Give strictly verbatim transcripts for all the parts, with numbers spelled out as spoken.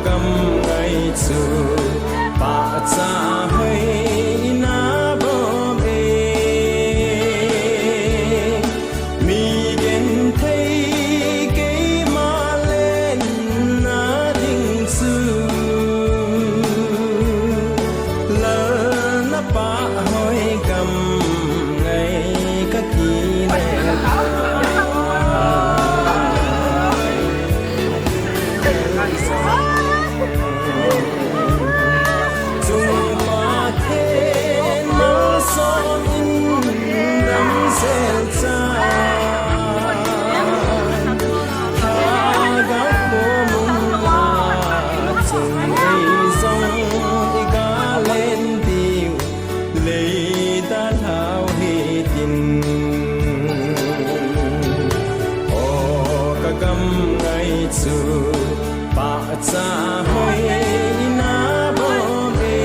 Gam ngai chu pahcha hoi na bom e. Mi genthei keima lenna ding chu lal na pah hoi gam ngai ka kile. Leida lhau hitin, o ka gam ngai chu pahcha hoi na bom e.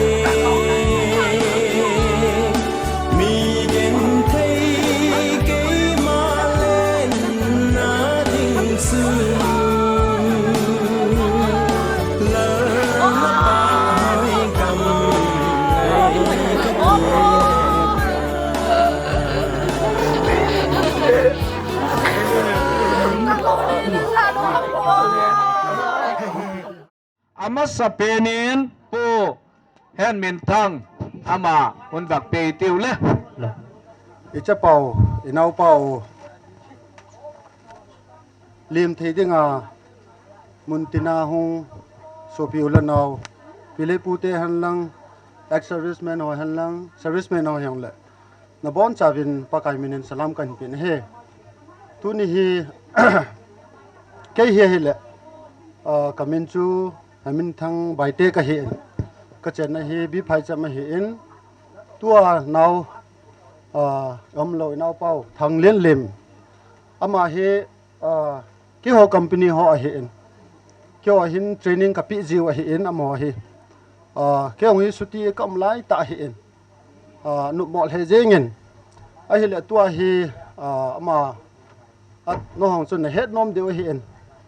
Mi genthei keima lenna ding chu lal na pah hoi gam ngai ka kile. Amasa penin Pu Henminthang ama hung vak pei tiu le. I chapau, i naupau, lim thei dinga mun tina hung sopi u le nau, pi le pute hen lang, ex-serviceman ho hen lang, serviceman ho hen le, nabonchauvin Pakai minin salam kahin pe ahi. Tuni hi, kei hi ahile, ah, kamin chu Henminthang Baite kahin. Kachenna hi B. Phaicham ahin. Tua nau, ah, umlou i naupau Thanglenlim. Ama hi, ah, keiho company ho ahin. Keiho hin training kapeh jiu ahin, amaho hi. Ah, kei jong hi chuti kaum lai tah ahin. Ah, nopmo lheh jengin. Ahile tua hi, ah, ama, ah, nangho jong chu nahet nom diu ahin.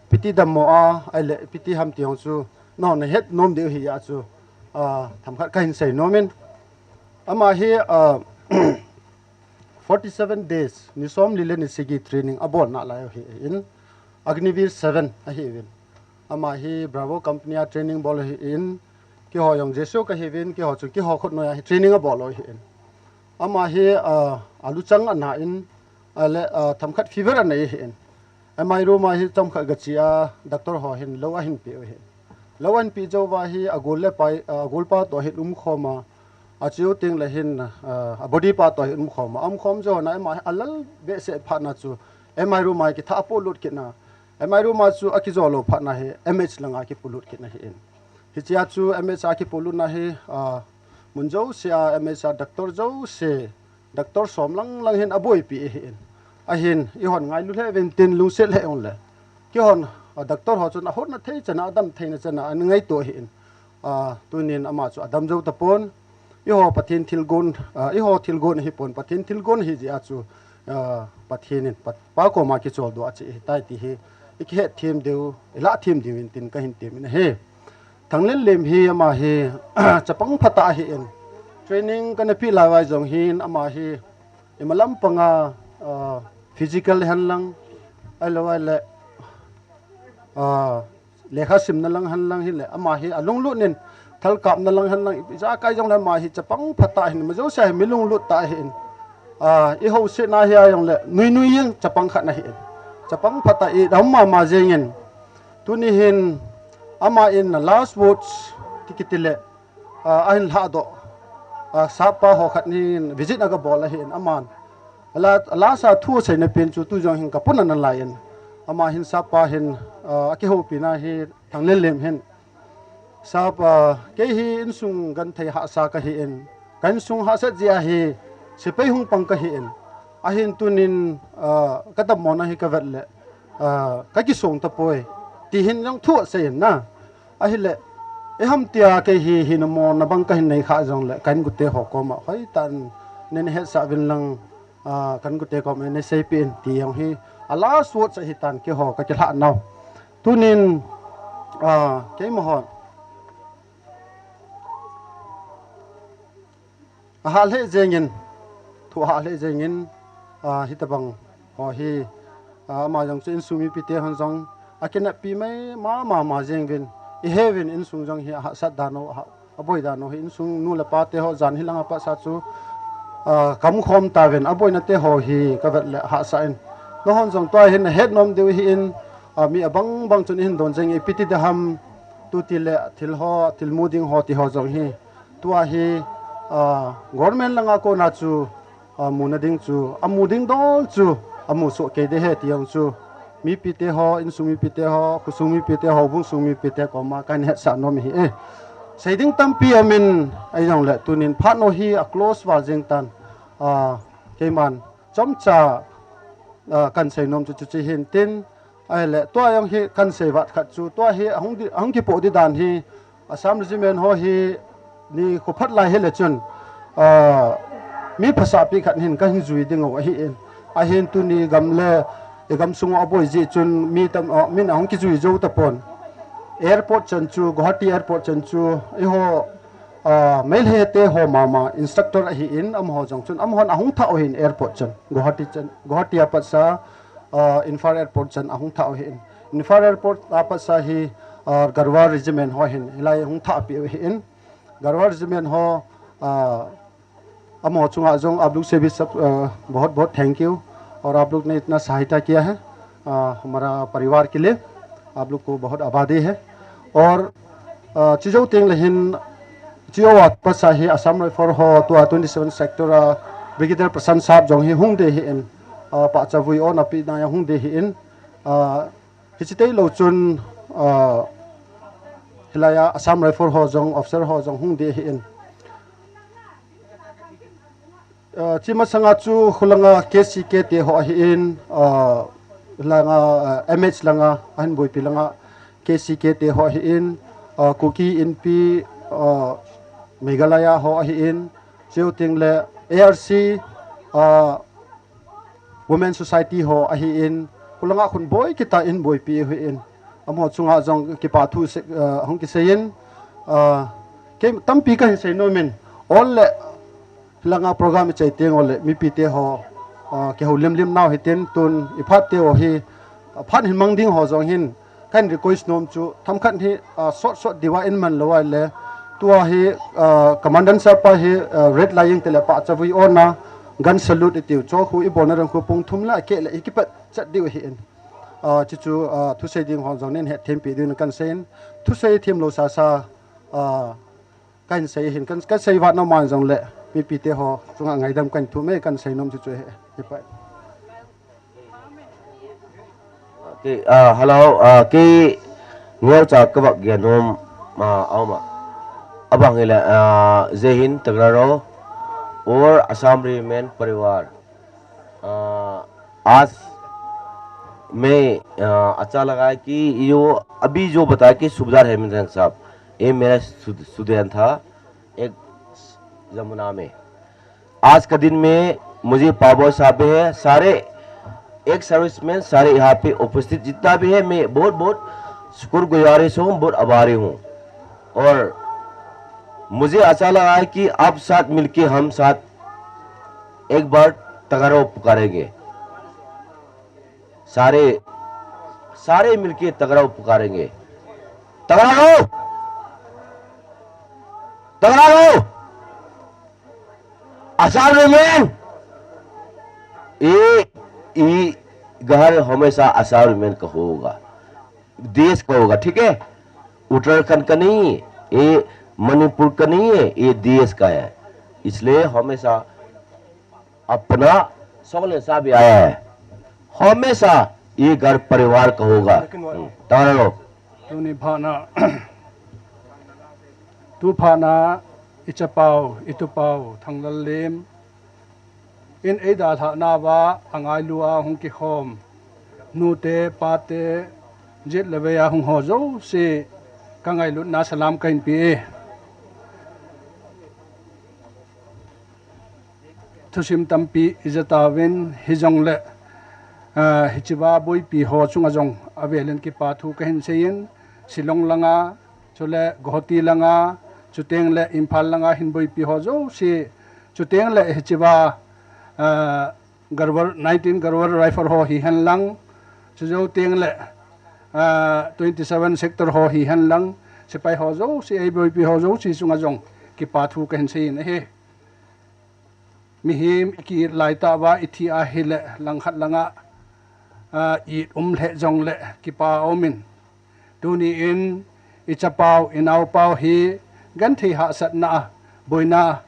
Ipi ti dammo a, ahile ipi ti ham ti jong chu nangho nahet nom diu ahi jeh a chu, ah, themkhat kahin sei nomin. Ama hi, ah, forty seven days, ni somli le ni sagi training abol nalai u ahin, Agniveer seven ahiuvin. Ama hi Bravo company a training bol u ahin, keiho jong J S U kahiuvin, keiho chu keiho khutnoi a hi training abol u ahin. Ama hi, ah, aluchang ana in, ahile, ah, themkhat fever anei ahin. M I room a hi chomkhat gache a, doctor ho hin lou ahin peh u ahin. Lou ahin peh jou uva hi agol le pai, ah, agol pa toh ahin umkhom a, acheu teng le hin, ah, abody pa toh ahin umkhom a. Umkhom jou na ama hi alal behseh phat na chu M I room a hi kithah apolut kit na. M I room a chu akijou lou phat na hi M H langa kipolut kit na ahin. Hichea chu M H a kipolut na hi, ah, mun jouse a M H a doctor jouse, doctor som lang lang hin aboipi ahin. Ahin, eihon ngailu lheh uvin tin lungset lheh jongle, keihon, ah, doctor ho chun ahotna thei chan a, adam theina chan a angaito ahin. Ah, tunin ama chu adam jou tapon. Eiho Pathen thilgon, ah, eiho thilgon ahipon, Pathen thilgon ahi jeh a chu, ah, Pathen in, Pat-, Pa koma kicholdo a che ahitai ti hi ikihet them diu, ilah them diuvin tin kahin temin ahi. Thanglenlim hi ama hi chapang phatah ahin. Training kana peh lai uva jong hin ama hi imalam panga, ah, physical hen lang, ahilou ahile, ah, lekha simna lang hen lang hile, ama hi alunglut in, thal kapna lang hen lang, ijakai jongle ama hi chapang phatah ahin, ima jouse hi mi lunglut tah ahin. Ah, ihousetna hi a jongle, nui nui jeng chapang khat ahin. Chapang phatah idam mama jengin. Tuni hin, ama in last words, ti kiti le, ah, ahin lhahdoh, ah, sap pa ho khat hin visit aga bol ahin, aman ala, last a thu aseina pen chu tu jong hin kapuna nalai in. Ama hin sap pa hin, ah, akihoupina hi Thanglenlim hin. Sap, ah, kei hi insung genthei hahsa kahin, ka insung hahsat jeh a hi sepai hung pang kahin. Ahin tunin, ah, kadammona hi kavet le, ah, kakisong tapoi, ti hin jong thu asei in na. Ahile, iham tia kei hi, hina mona bang kahin nei kha jongle, ka inkote ho koma, hoitah in nei hetsah uvin lang, ah, ka inkote koma nei seipeh in, ti jong hi, a last words ahitan keiho kakilhah nau. Tunin, ah, keima hon, ahah lheh jengin, thu ahah lheh jengin, ah, hitabang ho hi, ah, ama jong chu insung mipite hon jong akineppi mai mama ma jenguvin, iheuvin insung jong hi ahahsat dan u, aha, aboi dan u hi insung nu le pate ho jan hilanga patsa chu, ah, kaumkhom tauvin aboina te ho hi kavet le ahahsa in. Nahon jong tua hin nahet nom diu ahin, ah, mi abang bang chun ihin don jeng ipi ti ding ham, tuti le thil ho, thil mu ding ho ti ho jong hi. Tua hi, ah, government langa kona chu, ah, muna ding chu, amu ding dol chu, amu soh kei ding ahi ti jong chu. Mipite ho, insung mipite ho, khosung mipite ho, houbung sung mipite koma kahin hetsah nom ahi e. Sei ding tampi aumin, ahijongle tunin phat nao hi aclose val jeng tan, ah, keiman chomcha, ah, kahin sei nom chu chuche hin tin, ahile tua jong hi kahin sei vat khat chu, tua hi ahung di, ahung kipoh ding dan hi, Assam Regiment ho hi nikho phat lai hile chun, ah, mi phasahpi khat hin kahin jui ding u ahin. Ahin tuni gam le, igamsung u aboi jeh chun mi tam, ah, min ahung kijui jou tapon. Airport chan chu, Guwahati Airport chan chu, eiho, ah, Meitei te ho mama instructor ahin, amaho jong chun, amahon ahung thah u ahin airport chan, Guwahati chan, Guwahati a patsa, ah, Imphal Airport chan ahung thah u ahin. Imphal Airport a patsa hi, ah, Garhwal Regiment ho hin hilai ahung thahpeh u ahin. Garhwal Regiment ho, ah, amaho chunga jong आप लोग से भी सब, ah, बहुत बहुत thank you, और आप लोग ने इतना सहायता किया है, ah, हमारा परिवार के लिए, आप लोग को बहुत आभारी है। और, ah, chujou tengle hin, chujou a patsa hi Assam Rifle ho tua twenty seven sector a Brigadier Prashant Sahab jong hi hung ding ahin, ah, pahcha vui ona pena a hung ding ahin, ah, hiche tailou chun, ah, hilai a Assam Rifle ho jong, officer ho jong hung ding ahin. Ah, chi masanga chu khulanga K C K te ho ahin, ah, langa, ah, M H langa, ahin boipi langa K C K te ho ahin, ah, Kuki Inpi, ah, Meghalaya ho ahin, chujou tengle A R C, ah, Women Society ho ahin, khulanga khun boi kitah in boipi u ahin. Amaho chunga jong kipa thu se, ah, hung kisei in, ah, kei tampi kahin sei nom in, ol le hilanga program ichai teng ol le mipite ho, ah, kihoulim lim nau hitin tun iphat teu hi, ah, phat hin mang ding ho jong hin, kahin request nom chu, themkhat hi, ah, sot sot diuva in man lou ahile, tua hi, ah, Commandant Sir pa hi, ah, red line tile pahcha vui ona, gun salute itiu, chu khu ibolna ding khu pung thum le akeh le ikipat chet diu ahin. Ah, chuchu, ah, thusei ding ho jong nin hetthem peh diu in kahin sei in, thusei themlou sasa, ah, kahin sei ahin, kahin, kahin sei vat nom man jongle, mipite ho chunga ngaidam kahin thum e, kahin sei nom chu chu ahi, ahi pai. Okay, ah, hello, ah, kei neocha kavah gel nom, ah, aum a. Abang hile, ah, Jai Hind, Tagra Raho, और Assam Regiment परिवार। आ, आज मैं, आ, अच्छा लगा है कि ये जो अभी जो बताया कि सूबेदार हेमंत सिंह साहब, ये मेरा स्टू-, स्टूडेंट था एक जमुना में। आज का दिन में मुझे पाबो साहब है, सारे एक सर्विसमैन, सारे यहाँ पे उपस्थित जितना भी है, मैं बहुत, बहुत शुक्रगुजारिश हूँ, बहुत आभारी हूँ। और मुझे अच्छा लगा है कि आप साथ मिलके हम साथ एक बार तगड़ा पुकारेंगे। सारे, सारे मिलके तगड़ा पुकारेंगे। तगड़ा रहो, तगड़ा रहो। Assam Regiment, ये, ये घर हमेशा Assam Regiment का होगा, देश का होगा, ठीक है? उत्तराखंड का नहीं है, ये मणिपुर का नहीं है, ये देश का है। इसलिए हमेशा अपना सगले साहब आया है, हमेशा ये घर परिवार का होगा। हम्म, तारा लोग। Tuni phatna, tu phatna, ichapau, itupau, Thanglalliem in eidalhah nauva, angailu a hung kikhom nute, pate, jet le vei a hung ho jouse, kangailutna salam kahin pe e. Thusim tampi ija tauvin, hijongle, ah, hichea boipi ho chunga jong avelin kipa thu kahin seiyin, Shillong langa, chule Guwahati langa, chuteng le Imphal langa hin boipi ho jouse, Chuteng le hichea, ah, Garwal, nineteen Garwal Rifle ho hihen lang, chujou teng le, ah, twenty-seven Sector ho hihen lang, sepai ho jouse, A B P ho jouse chunga jong kipa thu kahin seiyin ahi. Mihem iki laitah uva ithi ahile langkhat langa, ah, it um lheh jongle kipa aumin. Tuni in ichapau, inaopau hi genthei hahsatna a, boina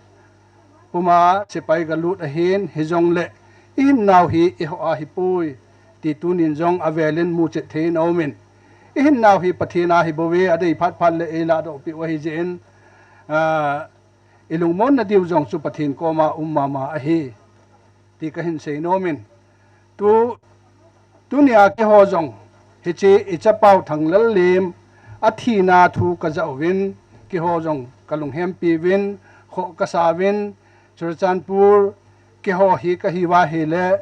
puma sepai galut ahin, hijongle ihinnau hi eiho a hipoi, ti tunin jong avelin muchet thei in aumin. Ihinnau hi Pathen a hibouve, adei phat phat le eiladoh peh u ahi jeh in, ah, ilungmon nadiu jong chu Pathen koma um mama ahi, ti kahin sei nomin. Tu, tunia keiho jong, hiche ichapau Thanglalliem athina thu kajah uvin, keiho jong kalunghempi uvin, khoh kasa uvin, Churachandpur, keiho hi kahiuva ahile,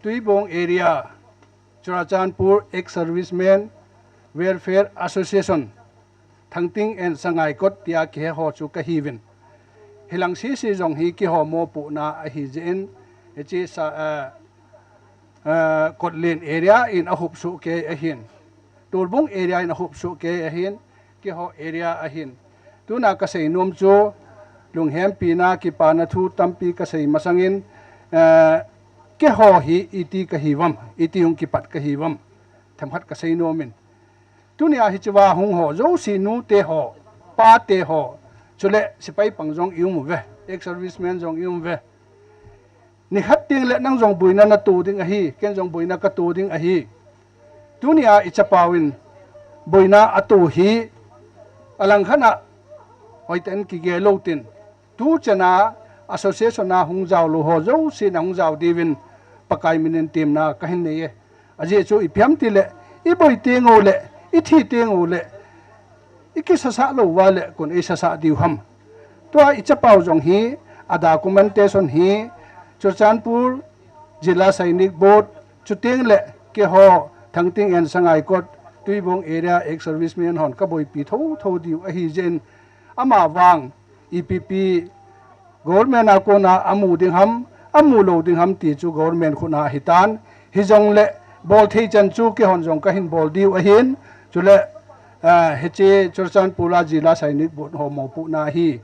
Tuibong Area, Churachandpur Ex-Servicemen Welfare Association, Thangting and Sangaikot tia kihe ho chu kahiuvin. Hilang sese jong hi keiho mopohna ahi jeh in, hiche sa, eh, eh, Kotlen area in ahup sohkei ahin. Tolbung area in ahup sohkei ahin. Keiho area ahin. Tuna kasei nom chu, lunghempina, kipana thu tampi kasei masangin, eh, keiho hi iti kahiuvam, iti hung kipat kahiuvam, themkhat kasei nomin. Tunia hichea hung ho jouse, nute ho, pate ho, chule sepai pang jong i um uve, ex-servicemen jong i um uve. Nikhat teng le nang jong boina nato ding ahi, ken jong boina kato ding ahi. Tunia ichapau in boina ato hi, alangkhat a hoitah in kigel lou tin, tuchan a association a hung jao lou ho jousen ahung jao diuvin Pakai minin temna kahin nei e. Ajeh chu ipi ham tile, iboi teng ule, ithi teng ule, ikisasah lou uva le koin eisasah diu ham. Tua ichapau jong hi, a documentation hi, Churachandpur Zilla Sainik Board, chuteng le keiho Thangting and Sangaikot, Tuibong area ex-servicemen hon kaboipi thotho diu ahi jeh in, amavang ipi pi government a kona amu ding ham, amu lou ding ham ti chu government khut a ahitan. Hijongle bol thei chan chu keihon jong kahin bol diu ahin. Chule, ah, hiche Churachandpur a Zilla Sainik Board ho mopohna ahi.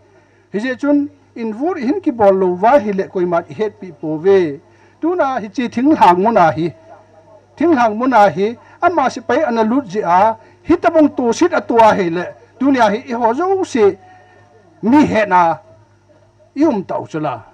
Hijeh chun in vote ihin kibol lou uva ahile koiman ihetpi pouve. Tuna hiche thinglhang mun a hi, thinglhang mun a hi, ama sepai ana lut jeh a, hitobang toset ato ahile, tunia hi eiho jouse mi hetna i um tau chula.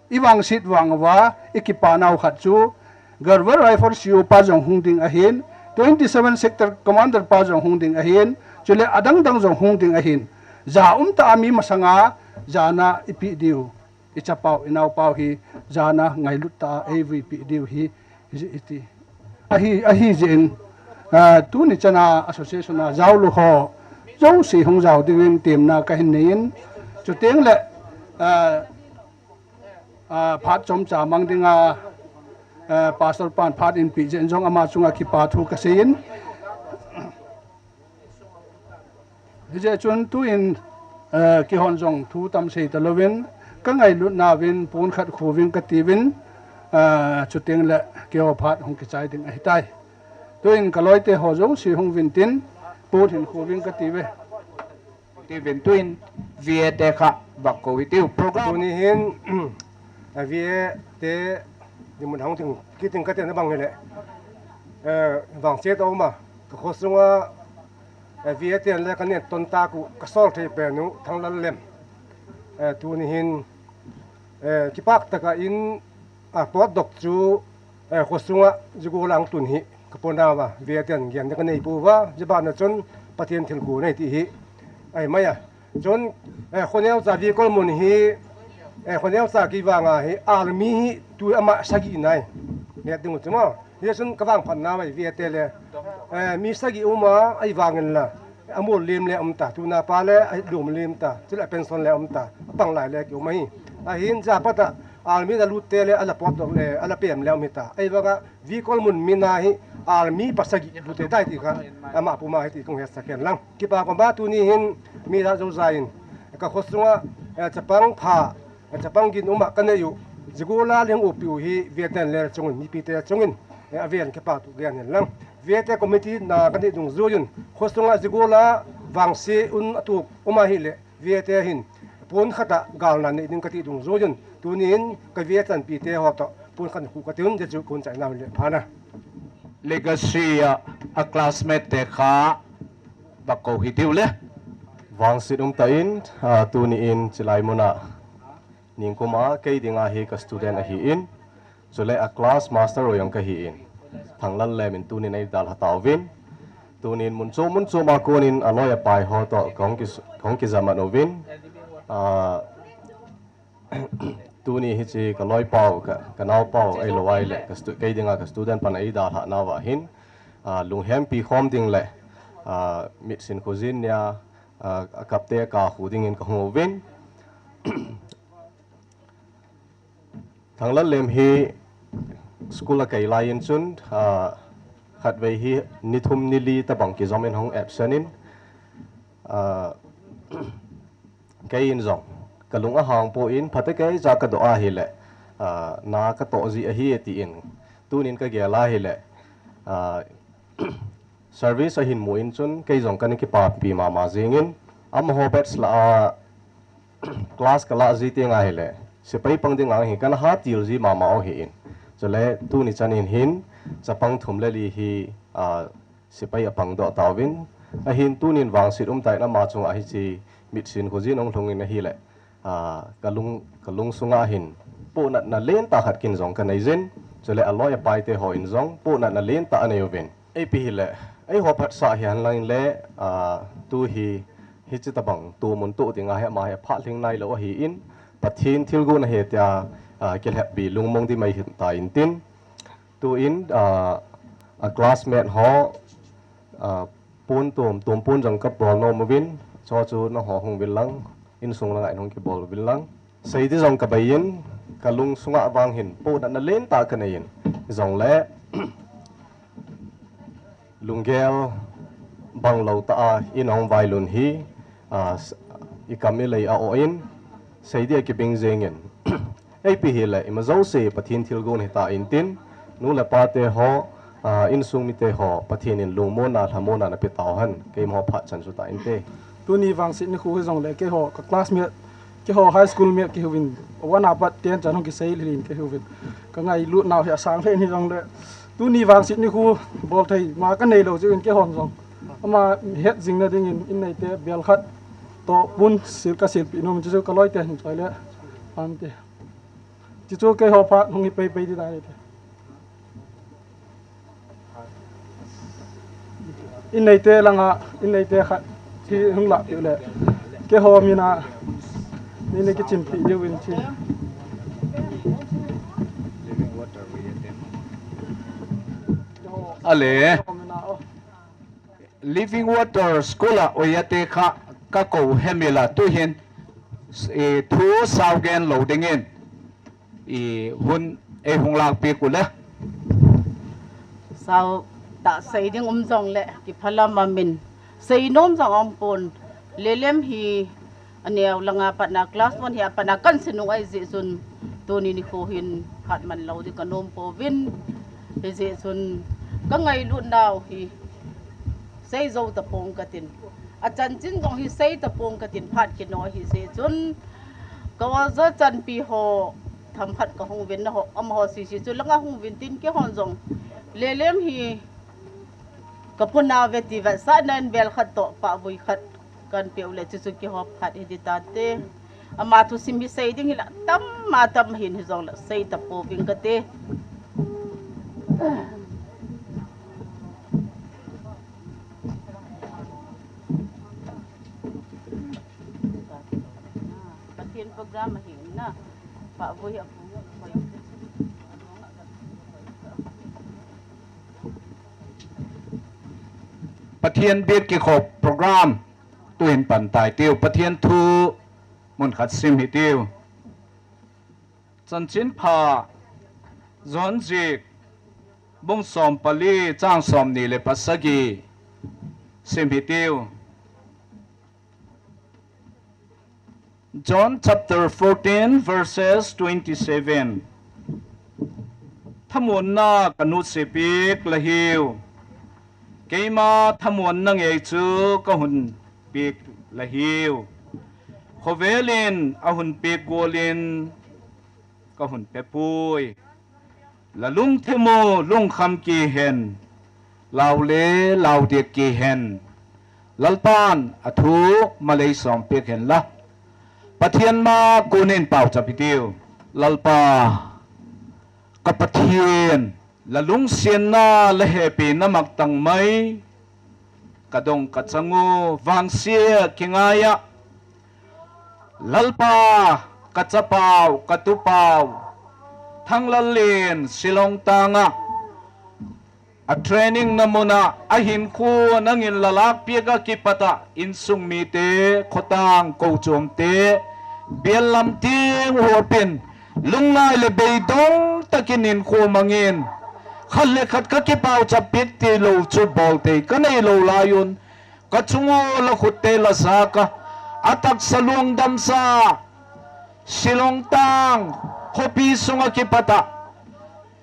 I vangset vang uva, i kipanau khat chu, Garwal Rifle C O pa jong hung ding ahin, twenty seven Sector Commander pa jong hung ding ahin, chule adang dang jong hung ding ahin. Ja um tah a mi masanga, jana i peh diu. I chapau, i naopau hi, jana ngailut tah a, ei vuipeh diu hi, hi, hiti. Ahi, ahi jeh in, ah, tuni chan a association a jao lou ho, jouse hung jao diuvin temna kahin nei in, chuteng le, ah, ah, phat chomcha mang dinga, ah, Pastor pan phat eipeh jeh in jong ama chunga kipa thu kasei in. Hijeh chun tuin, eh, keihon jong thu tam sei talouvin, ka ngailutna uvin, pon khat khu ving kati uvin, eh, chuteng le keiho phat hung kichai ding ahitai. Tuin ka loite ho jouse hung uvin tin, pon hin khu ving kati uve. Ti uvin tuin, V A te kha, vang kou hitiu program. Tuni hin, eh, V A te, ni mun hung ting, kiting kati na bang hile. Eh, vang che ta uma, ka kho sunga, eh, V A ten le ka nen ton ta ku ka sol thei pen u Thanglalliem. Eh, tuni hin, eh, kipak taka in a potdoh chu, eh, kho sunga jigol ang tun hi ka pona uva, V A ten gen ka nei pu uva, jibana chun Pathen thilgon ahi ti hi. Ahi mai a. Chun, eh, kho neocha Vikolmun hi, eh, kho neocha kivanga hi, army hi tu ama sagi nai. Ngai ding u chu mo. Hijeh chun ka vangphat nau ahi V A te le, eh, mi sagi uma, ahivangin la, amol lem le um ta, tuna pa le, alom lem ta, chule pension le um ta, apang lai le ki um ahi. Ahin ja pata, army la lut te le, ala potdoh le, ala pem le um hita. Ahivanga, Vikolmun mina hi, army pa sagi lut te tai ti kha, ama puma hi ti kong hetsa ken lang. Kipa koma tuni hin, mi la jo jain, ka kho sunga, eh, chapang pha, Chapang gin um a ka nei u, Zigula leng upi u hi Vietnam le chungin, mipite chungin, eh, avel kipah thu gen hen lang. Vietnam committee na ka nei dungjuiyun, khosunga Zigula vangse un atuk um ahile, Vietnam hin pon khat a galna nei ding ka ti dungjuiyun, tunin ka Vietnam pite ho toh pon khat khu ka tiun, jechu kun chai na le phana. Legacy a, a classmate te kha, ba ko hi tiu le. Vangset um ta in, ah, tuni in chilai muna ningkuma kei dinga hi ka student ahi in, chule a class master u jong ka hi in, Thanglal Lem in tunin ei dalha tauvin. Tunin mun chom mun chom a konin a loi a pai ho toh ka hung ki, ka hung kijaman uvin. Ah, tuni hichi ka loipau, ka, ka naopau, ei lo ai le, ka stu-, kei dinga ka student pan ei dalha nauva hin, ah, lunghempi khom ding le, ah, mitsin khojin nia, ah, a kapte ka khu dingin ka hung uvin. Thanglal Lem hi school a kei lai in chun, ah, khatvei hi ni thum ni li tabang kijom in hung absent in, ah, kei in jong ka lung ahang poi in, phatecha ka doh ahile, ah, na ka toh ji ahi e ti in, tunin ka gel ahile, ah, service ahin mu in chun kei jong kana kipapi mama jingin, amaho batch lah a class ka lah ji teng ahile, sepai pang ding ang hi kana ha til ji mama u hi in. Chule tuni chan in hin, chapang thum le li hi, ah, sepai a pang doh tauvin, ahin tunin vangset um ta in ama chunga hichi mitsin khojin hung lhung in ahile, ah, ka lung, ka lung sunga hin, pohnatna lentah khat kin jong ka nei jin, chule a loi a pai te ho in jong, pohnatna lentah a nei uvin. Eipi hile, eiho phatsah hi hen lang in le, ah, tu hi, hichi tabang, tu mun tu dinga hi ama hi phat lhing nai lo ahi in, Pathen thilgon ahi tia, ah, kilheppi lungmong di mai hin ta in tin. Tu in, ah, a classmate ho, ah, pon tum, tum pon jong ka bol nom uvin, chu chu nangho hung uvin lang, insung langa in hung kibol uvin lang. Sei di jong ka bei in, ka lung sunga vang hin, pohnatna lentah ka nei in, jongle, lunggel bang lo tah a, in hung vailun hi, ah, s-, i kam i lei a o in, sei di a kibing jingin. Eipi hile, ima jouse Pathen thilgon hi ta in tin, nu le pa te ho, ah, insung mite ho, Pathen in lungmonna, lhamonna na pe tau hen, keima ho phat chan chu ta in te. Tuni vangset nikho hi jongle, keiho, ka classmate, keiho high school mate kihiuvin, one apat ten chan hung kisei lhin kihiuvin. Ka ngailut nau hi asang lheh in hi jongle. Tuni vangset nikho bol thei ma ka nei lo chu in keihon jong. Ama het jing na dingin in neite bel khat toh pon sil ka silpi nom chu chu ka loi te hin choi le. Ante. Chu chu keiho phat hung hi pei pei di dai te. In neite langa, in neite khat thi hung lah piu le. Keiho mina, ni ni kichin pi diu in chi. Ale. Living Water School a oya te kha ka ko hemila tu hin, eh, thu sao gen lo dingin. I hun ei hung lak pi kule. Sao tah sei ding um jongle, kiphalam a min sei nom jong um pon. Lelem hi aneo langa patna class one hi apatna kan sei nung ahi jeh chun tuni nikho hin hat man lo di ka nom pouvin. Hijeh chun ka ngailut nau hi sei jou tapong ka tin. Achanchin jong hi sei tapong ka tin phat kino ahi jeh chun ka oja chanpi ho themkhat ka hung uvin na ho, amaho sisi chu langa hung uvin tin keihon jong. Lelem hi ka puna ve ti vetsahna in bel khat toh pahvui khat kan peh u le chu chu keiho phat hi di ta te. Ama thusim hi sei ding hi la tam ma tam hin hi jongle sei tapouving ka te. Pathen program ahi na. Pahvui a Pathen biak kikhop program tuin pan tai tiu. Pathen thu mun khat sim hi tiu. Chanchin pha John Zik bung som pali chang som ni le pasagi sim hi tiu. John chapter fourteen, verses twenty-seven. Thamuanna ka nutsipik lahiu. Keima thamuanna ngei chu ka hun pik lahiu. Khovelin a hun pik gualin ka hun pepui. La lungthim u lungkham kihen, lau le lau diak kihen, Lalpan a thu malei som pik hen la. Pathian ma kunin pau chap hitiu. Lalpa, ka Pathian, la lungsianna la hepina mak tang mai. Ka dong ka chang u vangsia kingaiya. Lalpa, ka chapau, ka tupau, Thanglallen Shillong tanga a training na muna a hinkho nangin la lakpik a kipata insung mite, khotang, kochomte, bial lam ting hopin, lungngai le beidong takin hinkho mangin, khat le khat ka kipau chap pik ti lo chu bol thei ka nei lo lai un, ka chung u la khutte la saka, a taksa luang damsa, Shillong tang, khopi sunga kipata,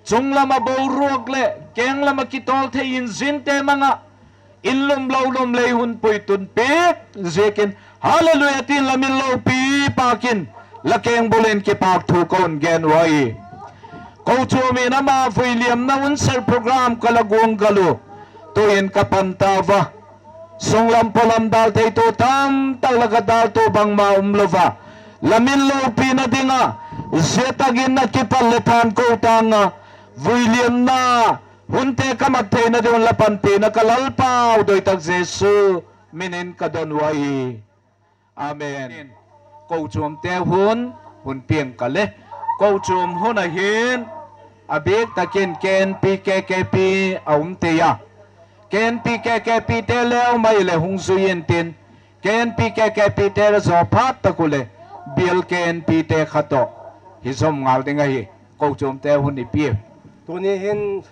chung lama boruak le keng lama kitol thei in zinte manga, in lum lo lum lei hun pui tun pik ziakin, Hallelujah tin la min lopi pakin, la keng bulin kipak thu ka hun gen u ahi. Kochom in ama vuiliamna hun ser program ka la guang galu, tuin ka pan tauva. Sunglam polam dal thei tu tamtak la ka dal tu bangma um lova. La min lopina dinga, zia takin na kipat le than ko tanga, vuiliamna hunte ka mat theina ding la panpina ka Lalpau doitak Jesu minin ka don u ahi. Amen. Kochomte hun, hun piang ka le. Kochom hun ahin, a bik takin K N P K K P a um thei a. K N P K K P te leu mai le hung zui in tin, K N P K K P te le zo phat tak u le, bial K N P te khat toh hi zom ngal ding ahi. Kochomte hun i pi. Tuni hin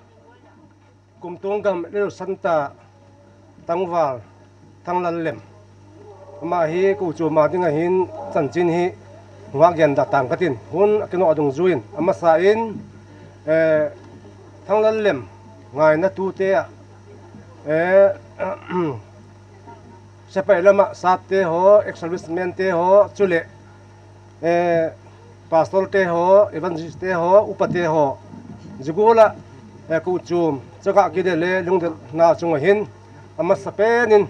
Kumtung gam Lelu Santa tangval Thanglallem. Ama hi kochom a ding ahin chanchin hi hung gen da tang ka tin. Hun a kinoh a dungjuiin, amasa in, eh, Thanglallem ngaina tute a, eh, sepai lama sat te ho, ex-serviceman te ho, chule, eh, pastor te ho, evangelist te ho, upa te ho, zia gual a, eh, kochom, chaga kile le lungdetna chunga hin, amasa pen in,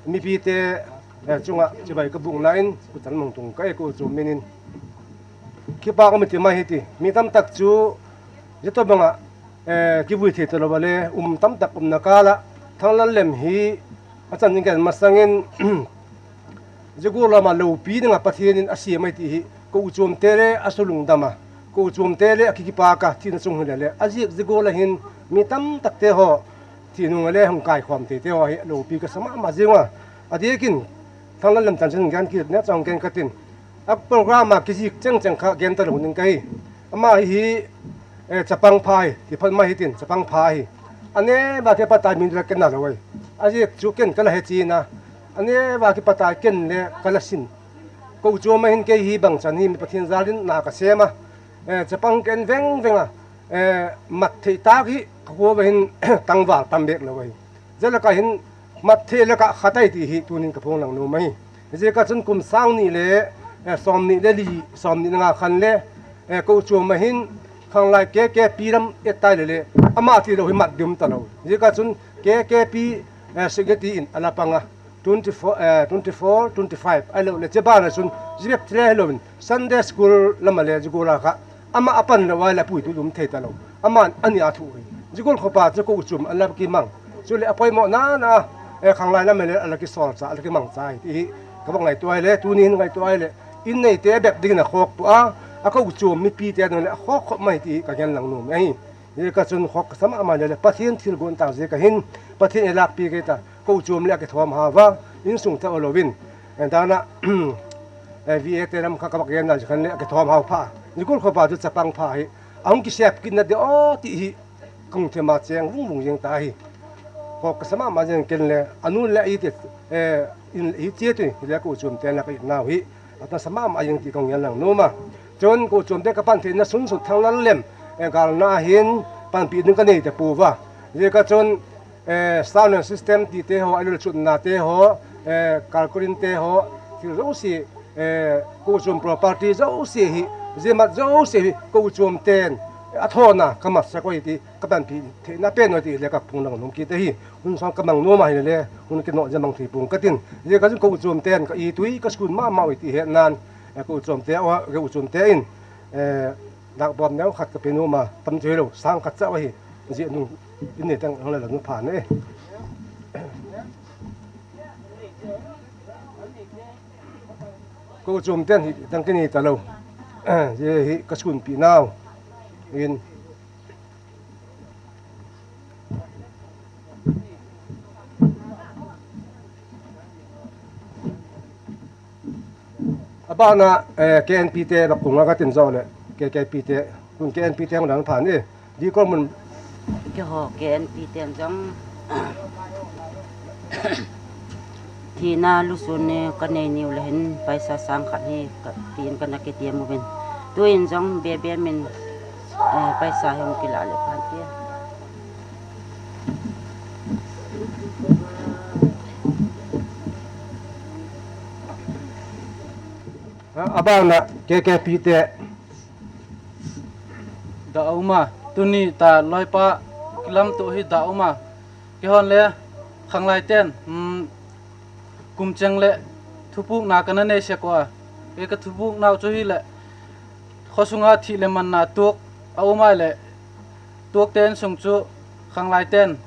mipite, eh, chunga chibai ka bukna in, kutan mong tung ka e kochom minin. Kipak um ti mai hi ti, mi tamtak chu, zia tobanga, eh, kivui thei talou va le, um tamtak umna kala, Thanglallem hi, a chan in gen masangin, zia gual lama lopi dinga Pathian in a siam ahi ti hi, kochomte le a sulungdam a, kochomte le a kikipaka thina chung hi le le, a ziak zia gual a hin mi tamtakte ho, thi nung le hung kaikhom thei te ho hi lopi ka sa mama zing a. A diakin, Thanglallem chanchin gen kit ne chang gen ka tin. A program a kizik cheng cheng kha gen talou ning ka hi. Ama hi, eh, chapang pha hi, ti phat mai hi tin, chapang pha hi. A neva kipat a min la ken na lo ahi. A ziak chu ken ka la he chin a. A neva kipat a ken le ka la sin. Kochom a hin kei hi bang chan hi mi Pathian jal in na ka sem a. Eh, chapang ken veng veng a. Eh, mat thei tak hi ka khua va hin tangval tam bek lo ahi. Zia laka hin mat thei laka khat ahi ti hi tunin ka phonglang nom ahi. Ziaka chun kum sang ni le, eh, som ni le li, som ni le nga khan le, eh, kochom a hin khanglai K K P lam et tai le le, ama ti lo hi mat dum talou. Ziaka chun K K P, eh, secretary in a la pang a, twenty-four, eh, twenty-four, twenty-five, ahilou le, chibana chun, zibep thile hilou in, Sunday school lama le, zia gual a kha, ama a pan lou a le, puitu dum thei talou. Aman, ani a thu hi. Zia gual khopa chu kochom a la kimang. Chule a poimo na na, eh, khanglai lama le, a la kisolcha, a la kimangcha hi, ti hi, ka va ngaito ahi le, tuni hin ngaito ahi le, in neite bep dingin a khok pua, a kochom mipite ding le, a khok khop mai ti hi, ka gen lang nom ahi. Ziaka chun khok ka sa mama le le, Pathian thilgon tang ziaka hin, Pathian i lakpi kei ta, kochom le a kithom hau va, insung ta o louvin. Eh, dana, eh, V A te lam kha ka bak gen na khan le a kithom hau pha. Zia gual khopa chu chapang pha hi, a hung kisep kit na de o ti hi, kung thema cheng vung vung jeng ta hi. Khok ka sa mama jeng ken le, a nu le a i te, eh, in i che tu, le kochom te na ka i nau hi. Atasa mama jing ti kong ngen lang numa. Chun Kochom te kapan theina sunsun Thanglallen, eh, galna hin panpi ding kanei tapouva. Jeh a chun, eh, sound system ti te ho, ailul chutna te ho, eh, kalkorin te ho, thil jouse, eh, Kochom property jouse hi, jemat jouse hi, Kochom ten, eh, athona kamat sa koi ti, kapanpi theina pen noi ti le kaphung lang nom kit ahi. Hun sang kamang nom ahi le, hun kino ja mang thei pong katin. Jeh a chun Kochom ten ka itui ka school mama ui ti he nan, eh, Kochom te, oh, Kochom te in, eh, dak bom neo khat kape numa, tam chu hilou, sang khat cha ahi. Jeh nung, in ne tang hong le la nu pha ne. Kochom ten hi tang kini talou. Jeh hi ka school pi nau. In. Abana, eh, K N P te bak kunga katin jo le, K K P te, kun K N P te hong dan phan e. Di ko mun. Keiho K N P ten jong thina lusun ni kanei niu le hin paisa sang khat hi ka tin kana kiti mu ben. Tuin jong bebe min, eh, paisa hong kila le phan ti. Abana K K P te. Da uma, tuni ta loipa kilam tu hi da uma. Keihon le khanglai ten, hmm, kum cheng le thupukna kana nei se ko a. Kei ka thupukna chu hi le, khosunga thi le manna tuk a um ai le, tuk ten sung chu khanglai ten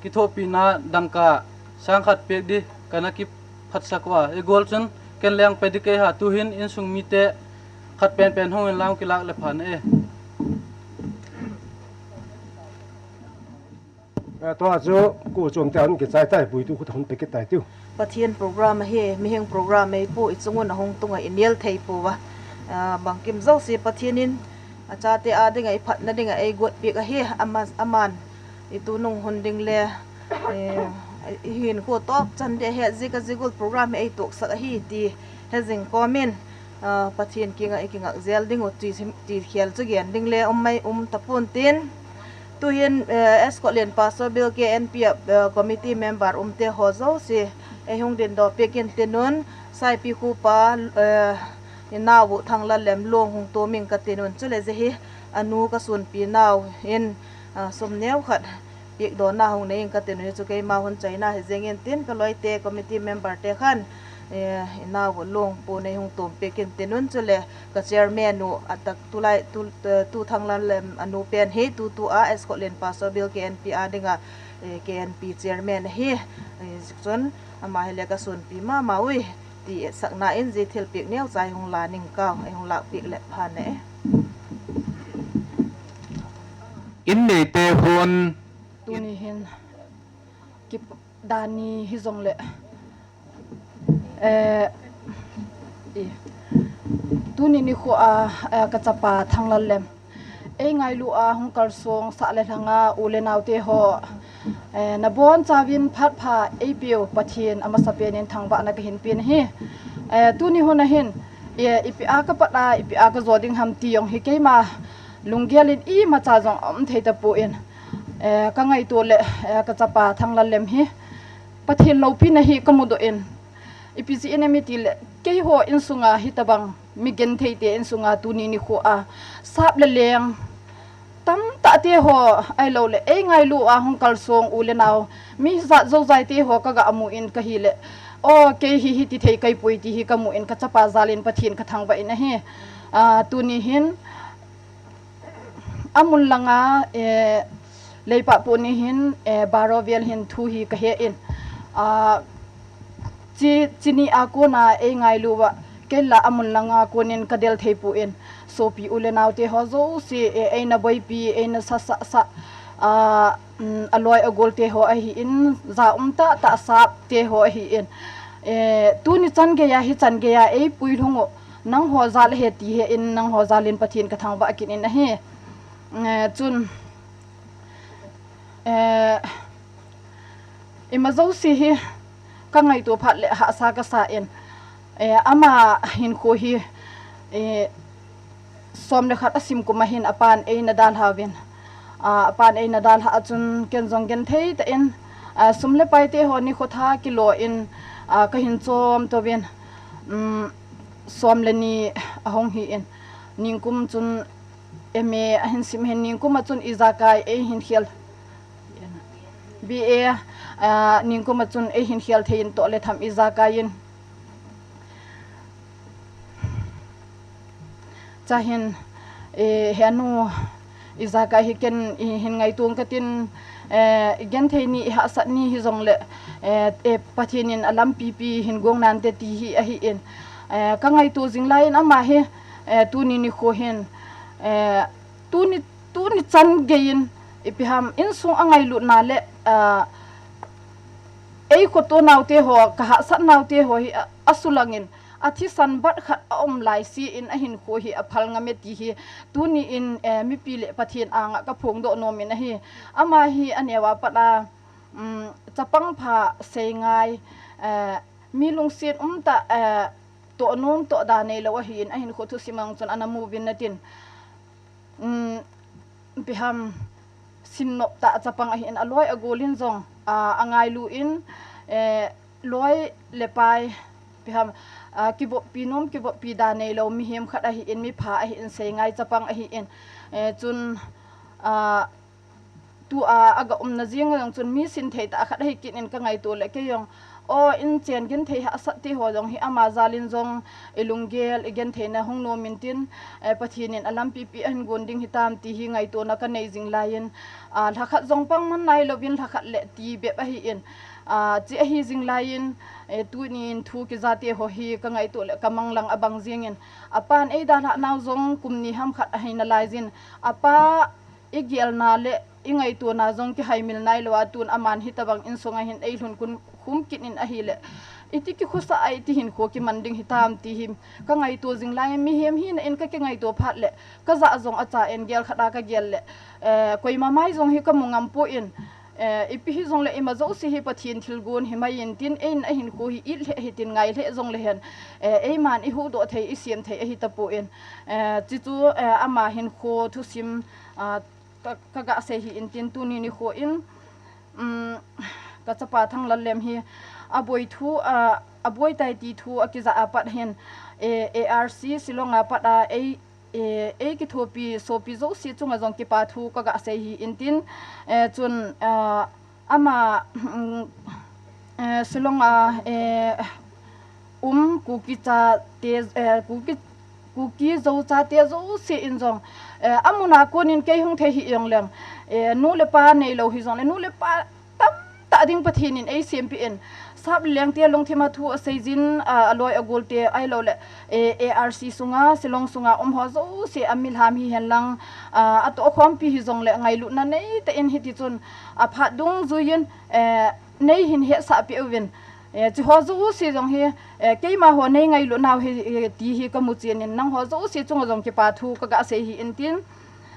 kithopina dangka sang khat pek di kana kiphatsa ko a. Igol chun ken leng pe di kei ha, tuhin insung mite khat penpen hung in lang kilak le phan e. Eh, tua chu Kochom te an kichai tai, puitu khu ta hun pe kit tai tiu. Pathen program ahi, mihing program ahi pu, i chungun ahung tunga i nel thei pouva. Ah, bangkim jouse Pathen in achate a dinga, i phatna dinga ei got piak ahi, ama, aman i tunung hun ding le, eh, i hin khu top chan de he, jika jigul program ei tok sak ahi ti he jing komin. Ah, Pathen kinga i kingak jel ding u ti, ti khel chu gen ding le um mai um tapon tin. Tuhin, eh, Scotland Pastor Bill K N P a, eh, committee member um te ho jouse ei hung din do pek in tinun, Saipi khu pa, eh, i nau Thanglallen long hung to ming ka tinun, chule jeh hi anu ka sunpi nau in, ah, sum neo khat pek dona hung nei in ka tinun, chu keima hun chaina hi jeng in tin ka loite committee member te khan, eh, i nau long pu nei hung tom pek in tinun, chule ka chairman u atak tulai tu, eh, tu Thanglallen anu pen hi tutu a Scotland Pastor Bill K N P a dinga, eh, K N P chairman hi, eh, chun ama hi le ka sunpi mama ui ti etsakna in ji thilpek neo chai hung la ning kau, ei hung lak pek le phan e. In neite hon. Tuni hin kip dani hi jong le, eh, i, tuni nikho a, eh, ka chapa Thanglallen ei ngailu a hung kalsong sah le lhanga u le nau te ho, eh, na bon chauvin phat pha ei piu Pathen amasa pen in thangvahna ka hin pen hi. Eh, tuni hun a hin, eh, ipi a ka pat a, ipi a ka jo ding ham ti jong hi keima lunggel in imacha jong um thei tapon, eh, ka ngaito le, eh, ka chapa Thanglallen hi Pathen loupina hi ka mudoh in, ipi jeh inem iti le, keiho insunga hitabang mi genthei te insunga tuni nikho a sap le leng tamtah te ho ahilou le, ei ngailu a hung kalsong u le nau, mi jat jojai te ho ka ga mu in ka hi le, o, kei hi hiti thei kai poi ti hi ka mu in ka chapa jal in Pathen ka thangvah in ahi. Ah, tuni hin, amun langa, eh, leipah pu ni hin, eh, baro vel hin thu hi ka he in, ah, chi, chini a kona ei ngailu va, kei la amun langa konin ka del thei pu in, sopi u le nau te ho jouse, eh, ei na boipi, ei na sa, sa, sa, ah, um, aloi agol te ho ahi in, ja um tah tah sap te ho ahi in, eh, tuni chan gei a hi chan gei a ei pui lhung u, nangho jal ahi ti he in, nangho jal in Pathen ka thangvah kit in ahi. Eh, chun, eh, ima jouse hi ka ngaito phat le hahsa ka sa in, Eh, ama hinkho hi, eh, som le khat asim kum a hin apan eina dalhauvin. Ah, apan eina dalha a chun ken jong genthei tah in, ah, sum le pai te ho nikho tha kilo in, ah, kahin chom touvin, um, som le ni ahung hi in. Ningkum chun M A ahin sim hin, ningkum a chun ijakai eihin khel. B A, ah, ningkum a chun eihin khel thei in toh le tham ijakai in. Chahin, eh, henu, ijakai hi ken ihin ngaito katin, eh, igenthei ni, ihahsat ni hijongle, eh, eh, Pathen in alampi pi hin gong nante ti hi ahi in. Eh, kangaito jing lai in ama hi, eh, tuni nikho hin, eh, tuni, tuni chan gei in, ipi ham, insung angailutna le, ah, eikhoto naute ho, kahahsat naute ho hi, ah, asulang in, athisan bat khat aum lai si in ahinkho hi aphal ngam e ti hi, tuni in, eh, mipi le Pathen anga kaphongdoh nom in ahi. Ama hi aneo a pat a, um, chapang pha seingai, eh, mi lungset umtah, eh, toh nom toh da neilou ahi in ahinkho thusim a chun ana mu uvin natin. Um, ipi ham, sinnop tah chapang ahi in aloi agol in jong, ah, angailu in, eh, loi le pai, ipi ham, ah, kivoppi nom, kivoppi da neilou mihem khat ahi in, mipha ahi in, seingai chapang ahi in, eh, chun, ah, tua aga umna jing jong chun mi sinthei tah khat ahi kit in kangaito le kei jong, o, inchen genthei hahsat te ho jong hi ama jal in jong ilunggel, igentheina hung nom in tin, eh, Pathen in alampi pi ahin gon ding hitam ti hi ngaitona kanei jing lai in, ah, lhakhat jong pang man nailouvin lhakhat le ti bep ahi in, ah, chi ahi jing lai in, eh, tuni in thu kija te ho hi kangaito le kamanglang abang jing in, apan eidalhah nau jong kum ni ham khat ahi nalai jin, apa igelna le ingaitona jong kihaimil nailou a tun aman hitobang insung a hin eilhun khum kit in ahile, iti kikhosa a iti hinkho kiman ding hitam ti hi kangaito jing lai in, mihem hina in kakingaito phat le kajah jong acha in gel khat a kagel le, eh, koima mai jong hi kamu ngam poi in, eh, ipi hijongle ima jouse hi Pathen thilgon himai in tin, eina hinkho hi it lheh hitin ngai lheh jongle hen, eh, eiman ihuhdoh thei, isem thei ahi tapoi in, eh, chichu, eh, ama hinkho thusim, ah, ka, kaga sei hi in tin tuni nikho in, um, kachapa Thanglalem hi aboi thu, ah, aboi tai ti thu akija a pat hin, eh, A R C Shillong a pat a ei, eh, eikithopi sopi jouse chunga jong kipa thu kaga sei hi in tin, eh, chun, ah, ama, um, eh, Shillong a, eh, um, Kuki chate, eh, Kuki, Kuki Zo chate jouse in jong, eh, amun a kon in kei hung thei hi jongleng, eh, nu le pa neilou hijongle, nu le pa tamtah ding Pathen in eisempeh in, sap le leng te lungthim a thu asei jin, ah, aloi agol te ahilou le, eh, A R C sunga, Shillong sunga um ho jouse amilham hihen lang, ah, atohkhompi hijongle ngailutna neitah in hiti chun aphat dungjui in, eh, neihin hetsah peh uvin, eh, chi ho jouse jong hi, eh, keima ho nei ngailut nau hi, eh, ti hi kamu chen in nangho jouse chunga jong kipa thu kaga sei hi in tin,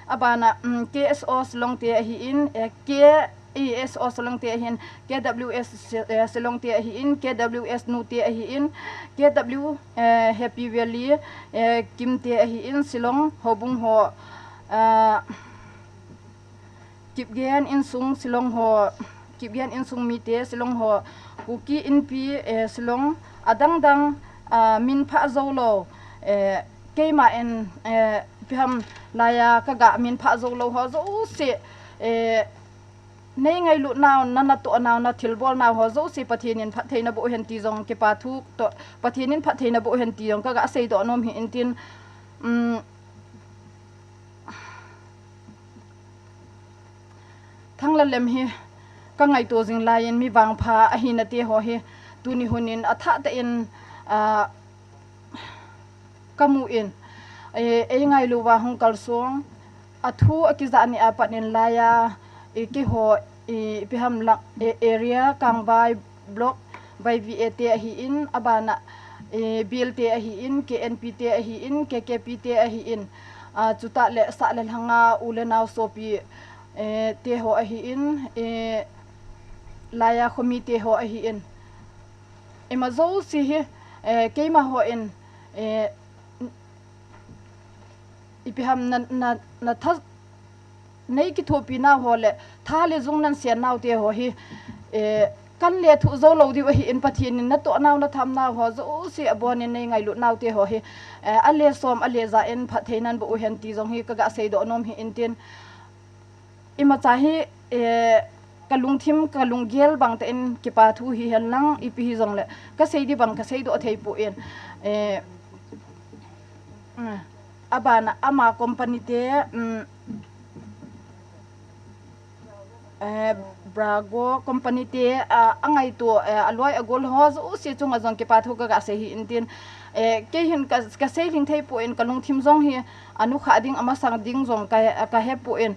abana, um, K S O Shillong te ahi in, eh, K S O Shillong te ahi in, K W S Shi-, eh, Shillong te ahi in, K W S Nu te ahi in, K W, eh, Happy Valley, eh, Kim te ahi in, Shillong houbung ho, ah, Kipgen insung Shillong ho, Kipgen insung mite Shillong ho, Kuki Inpi, eh, Shillong, adang dang, ah, min phah jou lou, eh, keima in, eh, ipi ham laiya kaga min phah jou lou ho jouse, eh, nei ngailut nau, na natoh nau, na thilbol nau ho jouse Pathen in phattheina boh hen ti jong kipa thu toh, Pathen in phattheina boh hen ti jong kaga seidoh nom hi in tin, um, Thanglalem hi kangaito jing lai in mi vangpha ahina te ho hi tuni hun in athah tah in, ah, kamu in, eh, eingailu uva hung kalsong, athu akijah ni a pat in laiya, eh, keiho, eh, ipi ham lang, eh, area Kangvai block Y V A te ahi in, abana, eh, Bial te ahi in, K N P te ahi in, K K P te ahi in, ah, chutah le sah le lhanga u le nao sopi, eh, te ho ahi in, eh, laiya khomi te ho ahi in. Ima jouse hi, Eh, keima hon, eh, ipi ham na, na, na tha, nei kithopi nau ho le, tha le jung nan sian nau te ho hi, eh, kan le thu zo lo diu ahi in Pathen in na toh nau na tham nau ho, zo si abon in nei ngailut nau te ho hi, eh, a le som, a le ja in phat thei nan bo u hen ti jong hi ka ga sei doh nom hi in tin. Imacha hi, eh, ka lungthim, ka lunggel bang tah in kipa thu hi hen lang, ipi hi jong le, ka sei di bang, ka sei doh thei pu in. Eh, mm, abana ama company te, mm, eh, Brago company te, ah, a ngaito, eh, a loi a gol ho, zo si chunga jong kipa thu ka ga sei hi in tin. Eh, kei hin ka, ka sei lhing thei pu in ka lungthim jong hi, a nu kha ding, a masang ding jong ka, ka he pu in.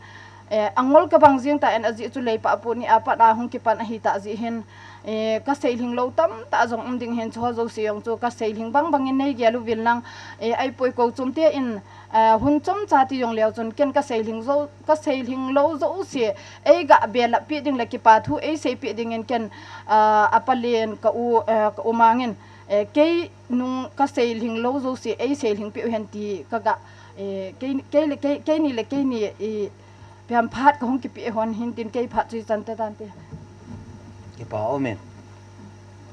Eh, a ngol ka bang jing ta in a jeh chu lei pa pu ni a pat a hung kipan ahi ta jeh hin, eh, ka sei lhing lo tam ta jong um ding hin chu ho zo si jong chu ka sei lhing bang bang in nei gel u vin lang, eh, ai poi ko chum te in, eh, hun chom cha ti jong leo chun ken ka sei lhing zo, ka sei lhing lo zo si, ei ga belap pi ding le kipa thu ei sei pi ding in ken, ah, a palen ka u, eh, ka u mang in, eh, kei nung ka sei lhing lo zo si, ei sei lhing pi u hen ti ka ga, eh, kei, kei le, kei, kei ni le kei ni, eh, Pian phat ka hung kipe hon hin tin kei phat chu i chan te tan te. Kipa um in.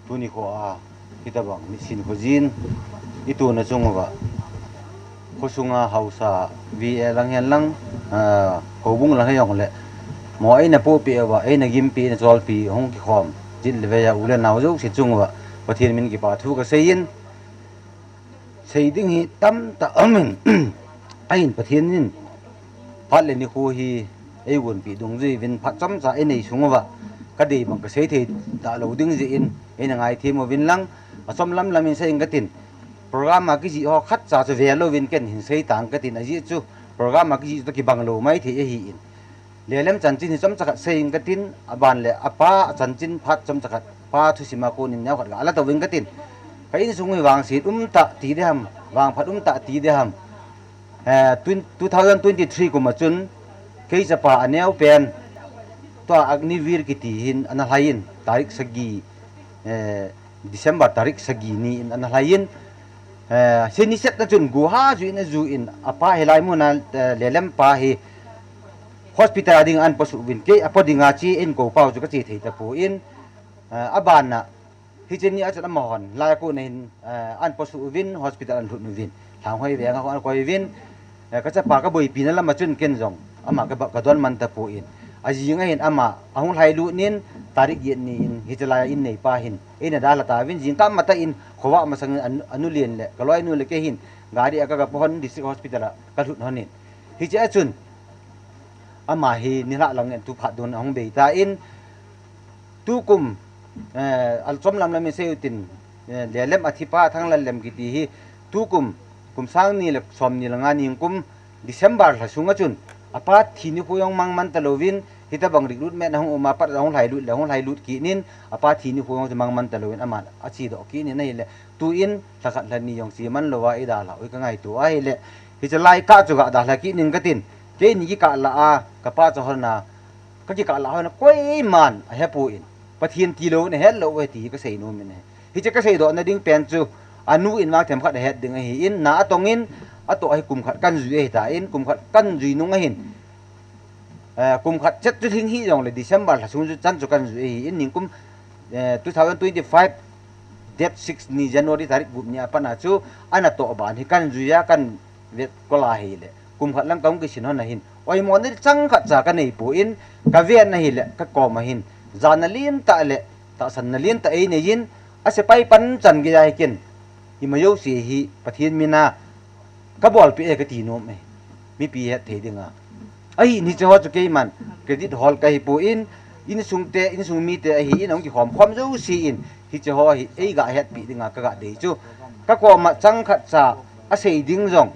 Tuni kho a, hitabang nisin kho jin, i tuna chung uva. Kho sunga hausa, V A lang hen lang, ah, houbung lang hen jong le. Mo eina poh peh uva, eina gimpi, eina cholpi, hung kikhom. Jit le vei a u le nao jouse chung uva. Pathen min kipa thu ka sei in. Sei ding hi tamtah um in, ahin Pathen in, phat le nikho hi eigonpeh dungjui uvin phat chomcha inei sung uva, ka dei bang ka sei thei talou ding jeh in, eina ngaithem uvin lang, achom lam lam in sei ing katin, program a kijih ho khatcha chu ve louvin ken hin sei tang katin, ajeh chu program a kijih chu kibang lou maithei ahin. Lelem chanchin hi chomcha khat sei ing katin, aban le apa chanchin phat chomcha khat, pa thusim a konin neo khat ga la tou ing katin. Ka insung hi vangset um tah ti ding ham, vangphat um tah ti ding ham. Eh, twen-, two thousand twenty-three kum a chun, kei chapa aneo pen, tua Agniveer kiti hin ana lhai in, tarik sagi, eh, December tarik sagi ni in ana lhai in, eh, sei ni set na chun guha ju in aju in apa hilai mun a, eh, lelem pa hi hospital a ding an posuh uvin kei apo ding a chi in ko pau chu ka chi thei tapon, eh, aban a hiche ni a chun amahon lai a kon a hin, eh, an posuh uvin hospital an lhut uvin. Lhanghoi veng a kho an koi uvin, eh, ka chapa ka boipi na lam a chun ken jong ama ka ba-, ka don man tapon. Ajing a hin ama ahung lhai lut nin tarik get ni in hiche lai a in neipa hin eina dalha tauvin jingkah matah in khovah masang in anu, anu len le ka loinu le kei hin gari a ka ga pohon district hospital a ka lhut hon in. Hiche a chun ama hi nilhah lang in tu phat dun ahung bei tan tukum, eh, achom lam lam in sei utin, eh, lelem a thipa Thanglalem kiti hi tukum, kum sang ni le som ni le nga ni kum December lha sunga chun apa thi nikho jong mang man talouvin, hitabang recruitment ahung um a pat ahung lhai lut le ahung lhai lut kit nin apa thi nikho jong chu mang man talouvin aman achi doh kit nin ahile tu in lha khat lha ni jong chi man louva i dalha u ka ngaito ahile hiche lai kah chu ga dalha kit ning katin keini kikah lah a ka pa chu hon a ka kikah lah hon a koiman ahepon Pathen tilou in ahet lou u ahi ti ka sei nom in ahi. Hiche ka seidoh na ding pen chu anu in vang themkhat ahet ding ahin, na atong in, atoh hi kum khat kan jui ahi tan, kum khat kan jui nung ahin. Eh, kum khat chet chu lhing hih jongle December lha sung chu chan chu kan jui ahin, ningkum, eh, two thousand twenty-five date six ni January tarik gup ni a pat a chu ana toh ban hi kan jui a kan vet kol a hile. Kum khat lang kahung kisin hon ahin. Oimo na chang khat cha ka neipon, ka ven ahile, ka kom ahin. Jana lentah le, tahsanna lentah einei in, asepai panchan geiya hi ken. Ima jouse hi Pathen min a ka bolpeh e kati nom e. Mipi het thei dinga. Ahin hiche ho chu keiman credit hol kahi pon, insung te, insung mite ahin, ahung kikhom khom jouse in, hiche ho hi eiga hetpeh dinga ka ga dei chu. Ka kom a chang khat cha asei ding jong,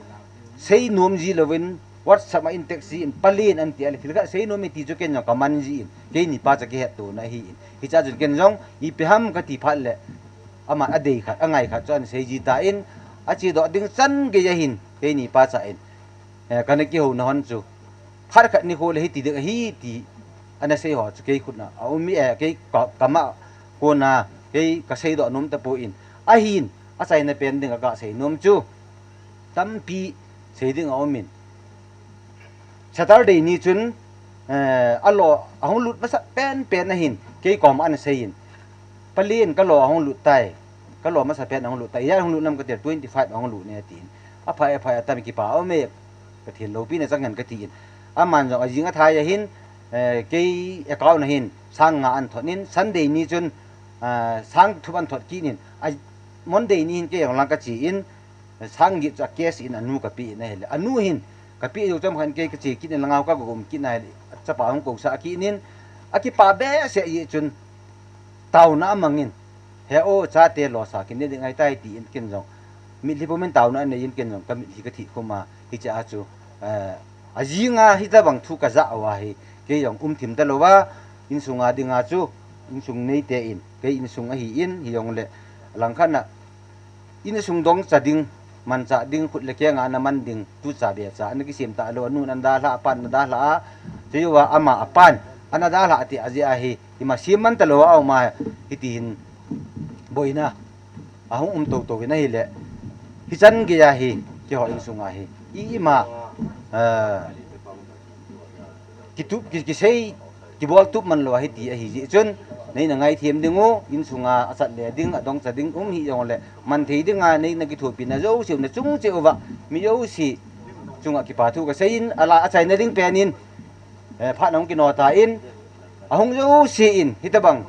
sei nom ji louvin, WhatsApp a in text ji in, palen an ti a le, thil khat sei nom e ti chu ken jong ka man ji in, keini pa cha kihetto na ahin. Hiche a chun ken jong, ipi ham kati phat le, aman adei khat, angai khat chu ana sei ji tan, achedoh ding chan geiya hin, keini pa cha in, eh, kana kihouna hon chu, phat khat nikho le hiti ding ahi ti, ana sei ho chu kei khut na, aum e, eh, kei ka, kama kona, kei ka seidoh nom tapon, ahin, Achaina pen ding a kasei nom chu tampi sei ding aumin, Saturday ni chun, eh, alo ahung lut masa pen pen ahin, kei kom ana seiyin, Palen kalo ahung lut tai, kalo masa pen ahung lut tai, ya ahung lut nam kati, twenty five ahung lut ne atin. Aphai aphai, atam kipa aume, Pathen loupina chang hen katin. Aman jong ajing athai ahin, eh, kei account ahin sang nga ana thot in, Sunday ni chun, ah, sang thum ana thot kit in, a, Monday ni hin kei jong lang kache in, sang get chu a cash in anu kapeh in ahile, anu hin kapeh jou chomkhat in kei kache kit in, langa kago um kit in ahile, achapa hung kousah kit in, akipa behseh jeh chun taona amang in, he o, chate losah kit in, nei ding ahitai, tin ken jong mitlhi pumin taona anei in, ken jong kamitlhi kathih khum a, hiche a chu, eh, ajing a hitabang thu kajah uva hi kei jong um thim talouva, insung a dinga chu, insung neite in, kei insung ahin, hijongle langkhat a insung dongcha ding, manchah ding, khut le keng a ana man ding, tucha becha ana kisem talou, anun ana dalhah, apan ana dalhah a, chujouva ama apan ana dalhah ti ajeh a hi, ima sem man talou a aum a, hiti hin boina ahung um toutou in ahile, hichan geiya hi, keiho insung a hi ima, ah, kitup, ki, kisei, kibol tup man lou ahi ti ahi jeh chun, neina ngaithem ding u, insung a achat le ding, adongcha ding um hijongle, manthei dinga neina kithopina jouse u nachung cheh uva, mi jouse chunga kipa thu kasei in, ala achaina ding pen in, eh, phat ahung kino tan, ahung jouse in, hitabang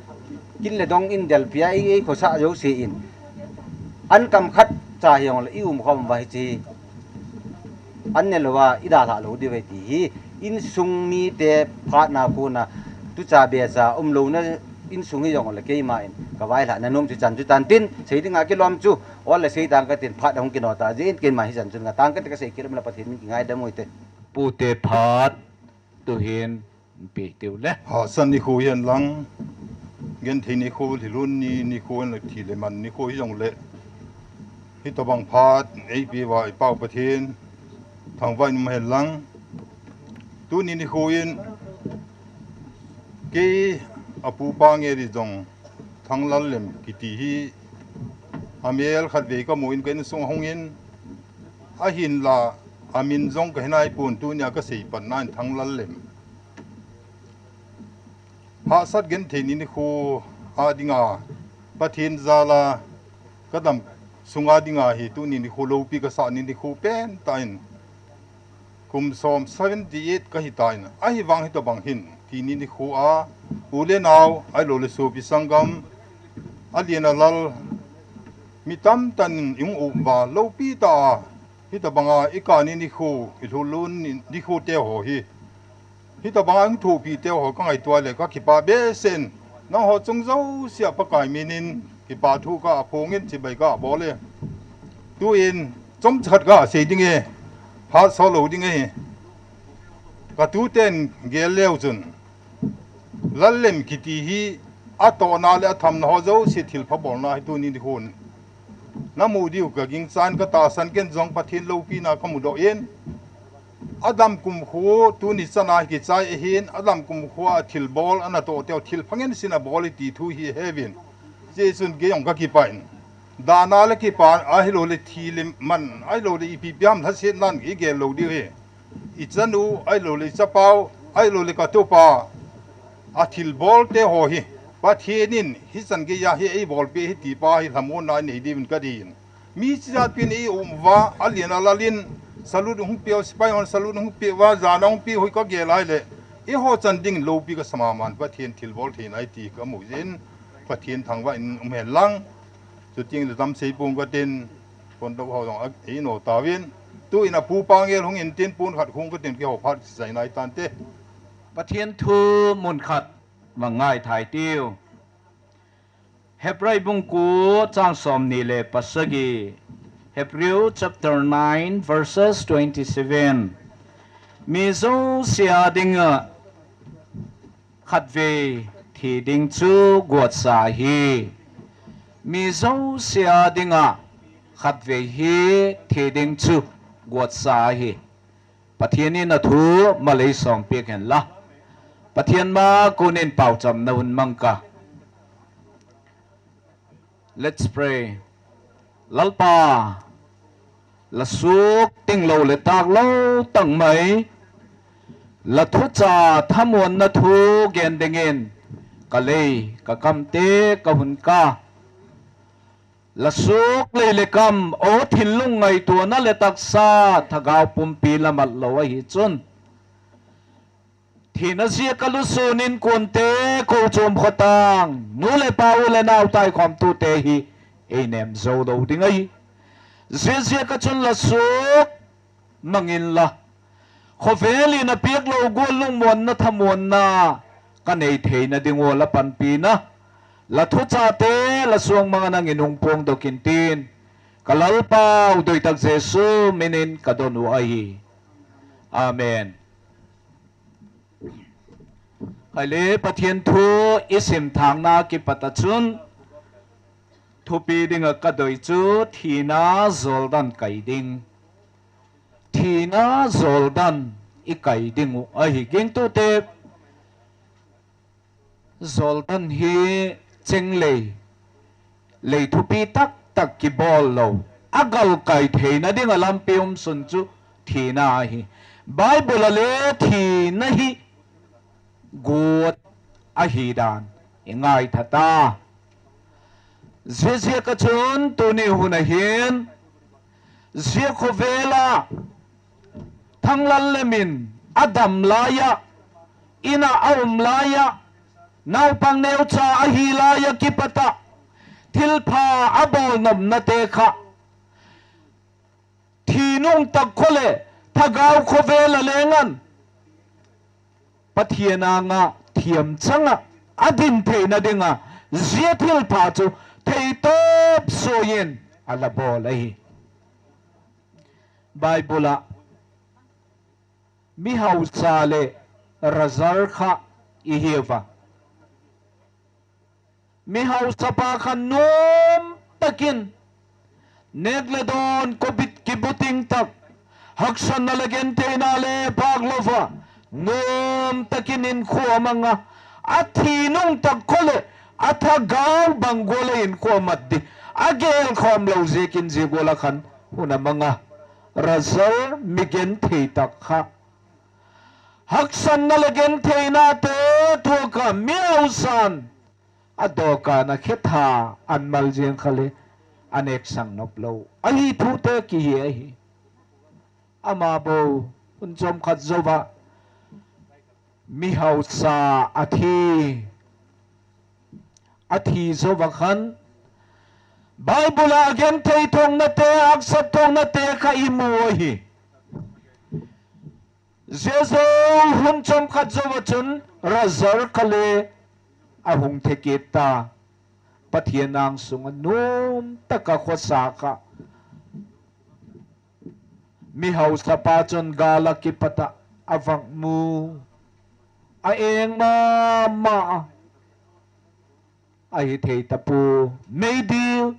kin le dong in delpia ei, eikhosah jouse in, an kam khatcha hijongle i umkhom uva hiche an nelouva idalhah lou diu ahi ti hi, insung mite phatna kona tucha becha umlouna insung hijongle keima in kavailhahna nom chu chan chu chan tin, sei dinga kilom chu ol le sei tang katin, phat ahung kino ta jeh in keima hichan chun ngatang kate, kasei kit um le Pathen min kingaidam u hite. Pute phat tuhin pe tiu le. Hahsat nikho hihen lang, genthei nikho, lhilhun ni nikho hihen lang, thi le man nikho hijongle, hitabang phat eipeuva i Pau Pathen thangvah in um hen lang. Tuni nikho in kei apu Pangel in jong Thanglallem kiti hi amel khatvei kamu in ka insung ahung in, ahinla amin jong kahe naipon, tunia kasei patna in Thanglallem. Hahsat genthei ni nikho a dinga, Pathen jal a kadam sunga dinga hi tuni nikho loupi kasah ni nikho pentah in, kum som seventy eight kahitan, ahivang hitabang hin, tuni nikho a u le nao, ahiloule sopi sanggam, alen alal, mi tamtah in ihung um uva, loupi tah a hitabanga ikah ni nikho, ilhulhun ni nikho teho hi, hitabanga ihung thopi teho kangaito le kakipah behseh in, nangho chung jousea Pakai min in kipa thu kaphong in chibai kabol e. Tuin chomcha khat kasei ding e, phat so lou ding e. Katuten gel leu chun, Lallem kiti hi atohna le athamna ho jouse thilpha bolna hi tuni nikhon namu diu kagingchan, katahsan, ken jong Pathen loupina kamudoh in, adam kumkho tuni chana hi kichai ahin, adam kumkho a thilbol anatoh teu thilpha ngensen abol e ti thu hi heuvin. Hichun kei jong kakipah in, dahna le kipah, ahiloule thi le man, ahiloule ipi pi ham lhasetnan igel lou diu hi. Ichanu, ahiloule ichapau, ahiloule katupa, athilbol teho hi Pathen in hichan geiya hi eibolpeh hi tipa hi lhamonna inei diuvin kadei in. Mi chijatpi in eium uva, alen alal in salute hung peh u, sepai hon salute hung peh uva, jana hung peh u hi kagel a ahile, eiho chan dingin loupi kasa mama in, Pathen thilbol theina ahi ti kamu jeh in, Pathen thangvah in um hen lang. Chutengle tam seipong katin, pondou ho jong eino tauvin. Tuin apu Pangel hung intin, pon khat hung katin, keiho phat kichaina ahi tante. Pathen thu mun khat mangai thai tiu. Hebrai bung ko chang somni le pasagi. Hebrew chapter nine verses twenty-seven. Mi jouse a dinga khatvei thi ding chu guatsa ahi. Mi jouse a dinga khatvei hi thi ding chu guatsa ahi. Pathen in athu malei sompeh hen la. Pathen ma konin paochamna hun mang ka. Let's pray. Lalpa, la suk ting lo le tak lo tang mai, la thucha thamuanna thu gen dingin ka lei, ka kam te, ka hun ka, la suk lei le kam, o thinlung ngaituana le taksa, thagau pumpi la mat lo ahi chun, thina zia ka lusun in kunte, kochom khotang, nu le pa u le nau tai khom tute hi ei nem zo lo ding ahi. Zia zia ka chun la suk mangin la, khovel in a piak lo gual lungmuanna thamuanna ka nei theina ding u la panpina, la thuchate la suang manga nangin hung puang dokin tin, ka Lalpau doitak Jesu minin ka don u ahi. Amen. Hale Pathian thu i sim thangna kipat a chun thupi dinga ka doi chu thina zoldan kai ding. Thina zoldan i kai ding u ahi. Gingtute, zoldan hi chenglei, lei thupi taktak kibol lo, a galkai theina dinga lampi um sun chu thina ahi. Bible a le thina hi gut ahi dan i ngaitha ta. Ziaziak a chun tuni hun a hin, zia khovel a Thanglallem in a dam lai a, in a a um lai a, naupang neucha ahi lai a kipat a, thilpha a bol nopna te kha, thi nung tak kho le thagau khovel a leng an Pathian anga thiam changa a din theina dinga zia thilpha chu theitop suain a la bol ahi. Bible a mi hausa le Lazar kha i hiu va. Mi hausa pa kha nuam takin, nek le don kobit kibuting tak, haksatna le gentheina le phak lova, nuam takin inkhua manga, a thi nung tak kho le a thagau bang gual a inkhua mat di a gel khawm lo ziakin zia gual a khan hun a manga, Lazar mi genthei tak kha haksatna le gentheina te thuak a mi hausan a dawkan a khetha an mal ziang kha le a nek sang nop lo ahi thu te kihi ahi. Ama bou hun chom khat zo va mi hausa a thi, a thi zo va khan Bible a genthei thawngna te, haksat thawngna te kha i mu ahi. Zia zo hun chom khat zo va chun Lazar kha le a hung thekit ta. Pathian ang sunga nuam taka khosa kha mi hausa pa chun gal a kipat a a vang mu a eng mama a ahi thei tapu. Meidil,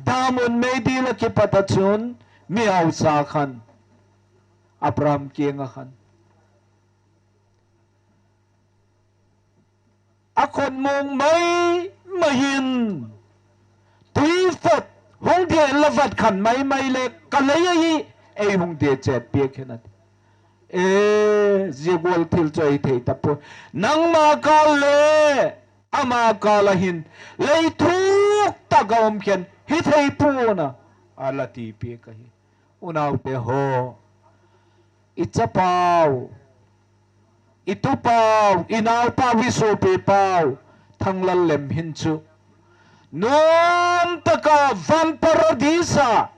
damun meidil a kipat a chun mi hausa khan Abraham kiang a khan a khonmong mai mai in, tuifot hung dia la vat khan mai mai le ka lei ahi, ei hung dia chet piak hen ati. E, zia gual thil chu ahi thei tapu. Nangma kal le ama kal a hin lei thuk tak a um khen hi thei puna a la ti piak ahi. Unaute ho, i chapau, i tupau, i naupau, i sopipau Thanglallem hin chu nuam taka van paradis a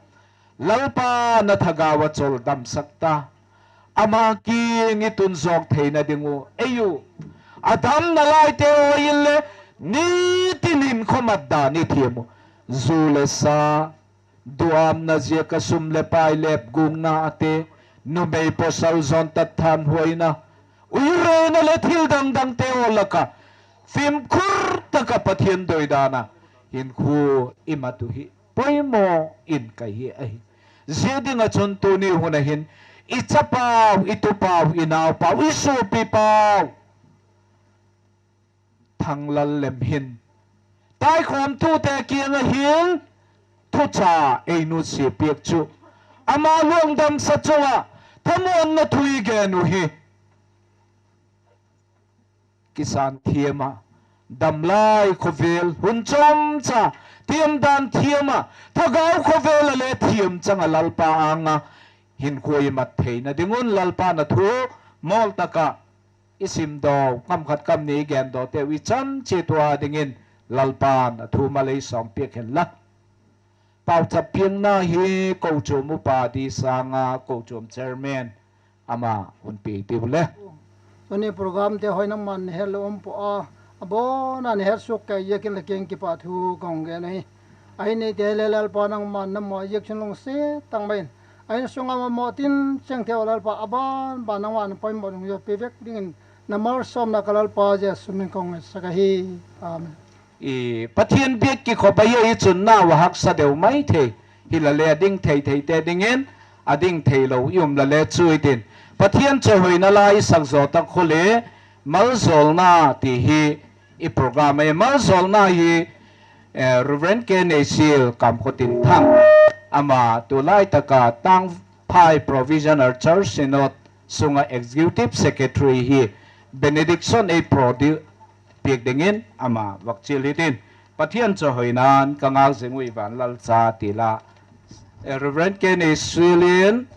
Lalpa na thagau a chol damsak ta. Ama kiang i tun zawk theina ding u, ei u, a damna lai te aw in le nitin in khomat dan i thiam u. Zu le sa, duamna ziak a sum le pai lep gukna a te, numei pasal zon tat thanhuaina, uirena le thil dangdang te aw laka fimkhur taka Pathian doi dan a hinkhu i mat u hi poimaw in ka hi ahi. Zia ding a chun tuni hun a hin i chapau, i tupau, i naupau, i sopipau Thanglallem hin taikhawmtute kiang a hin thu cha ei nusia piak chu, ama lungdam sa chunga thamuanna thu i gen u hi kisan thiam a, damlai khovel hun chomcha thiam dan thiam a, thagau khovel a le thiam chang a Lalpa anga hinkho i mat theina dingun Lalpa na thu mol taka i simdoh, kam khat kam ni i gendoh teu i chan che tua dingin Lalpan a thu malei sawm piak hen la. Pauchap pianna hi kochuam upa di sanga kochuam chairman ama hun pe tiu le. Tuni program te hoi nangman na het lou um pua, abona na het suk kei jeh in la keng kipa thu kong gen ahi. Ahin nei te le Lalpa nangman na mo jeh chun lungset tang mai in. Ahin sunga mo mo tin cheng thei Lalpa aban ban nangman poimo dung jo pe vek dingin na malsomna ka Lalpa Jesu min kong ngai saka hi. Amen. I Pathian biak kikhop ahi chun nau a haksa deu mai thei. Hi la le a ding thei thei te dingin, a ding thei lou i um la le chu i tin. Pathian chawihoina la i sak zo tak khu le, malzolna ti hi i program e, malzolna hi, eh, Reverend K N A Sil Kamkhotin Thang. Ama tulai taka Tangphai Provisional Church Synod sunga Executive Secretary hi benediction ei produ piak dingin ama vakchil hitin. Pathian chawihoinan ka ngak jing u i van lal cha ti la. Eh, Reverend K N A Sil in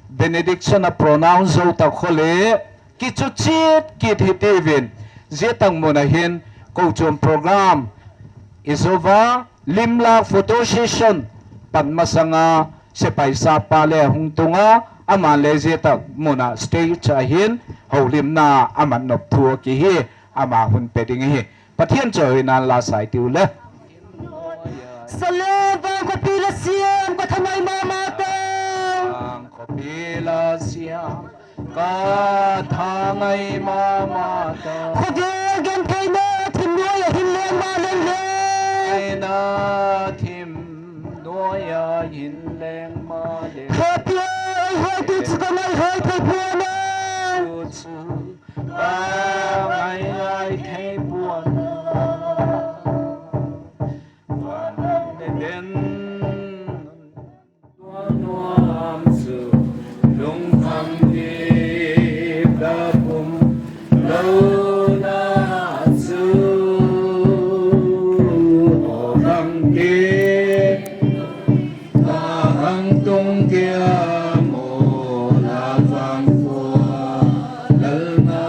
benediction a pronounce zo tak khu le kichu chit kit hi tivin. Zia tak mun ahin kochuam program i zo va limlak photo session pan masanga sepai sap pa le hung tunga ama le zia tak mun a stage ahin holimna a man nop thu a ki hi ama hun pe ding hi. Pathian chawihoinan la sai tiu le. Salem vang khopi la siam ka thangai mama ta. Vang khopi la siam ka thangai mama ta. Khovel gentheina thim nuai a hin leng ma leng le. Gentheina thim nuai a hin leng ma leng. Khopi ai hoi tu chu ka ngai hoi thei pua na. Tu chu Ka ngai ngai thei puan. Van den. Tuan nuam chu lungkham dip da pum lo na chu o dang dip. Ahang tung kia mo la vang khua lal na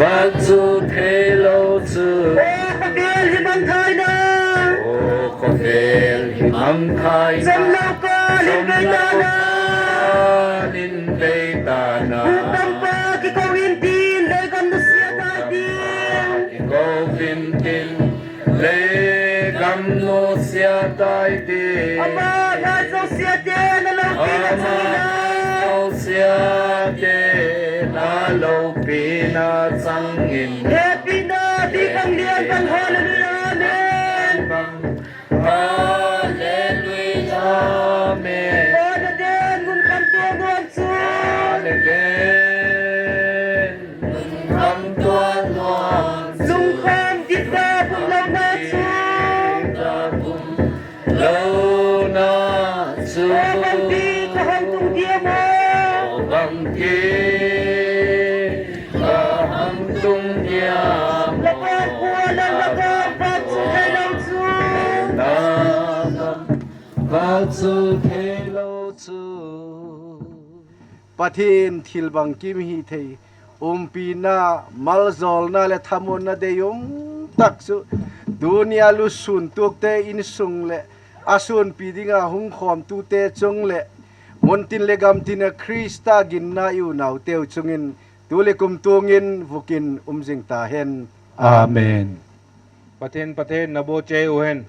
Chu theilou chu. O khovel hi mangthai na. O khovel hi mangthai na. Chomlou kal in bei tana. Chomlou kal in bei tana. Hukampa kikou in tin, leigam nusia tai tin. Hukampa kikou in tin, leigam nusia tai tin. Ama na jouse te na loupina chang in na. Ama na jouse te na loupina chang in. Hepina, ti kang lian kang, hallelujah, amen. Hallelujah, amen. Born again, mun khamtua nuam chu. Born again, mun khamtua nuam chu. Sungkham dipta pumlouna chu. Dipta pumlouna chu. O bangti kahung tung dia mo. O bangti kahung tung dia mo. Lakan khua lang lakan vah chu theilou chu. Lakan vah chu theilou chu. Pathen thilbang kim hithei, umpina, maljolna le thamuanna deium tak chu tunia lusun tukte insung le asunpi dinga hung khomtute chung le muntin le gamtina Christa ginna i unauteu chungin tule kumtungin vukin umjing tahen. Amen. Pathen, Pathen, nabo che uhen.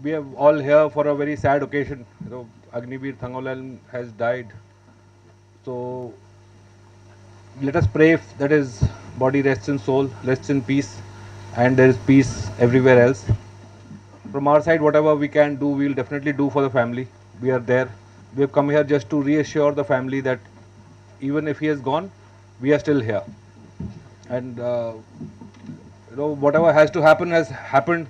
We are all here for a very sad occasion. You know, Agniveer Thangaolal has died. So let us pray that his body rests in soul, rests in peace, and there is peace everywhere else. From our side, whatever we can do, we will definitely do for the family. We are there. We have come here just to reassure the family that even if he has gone, we are still here. And uh, you know, whatever has to happen has happened.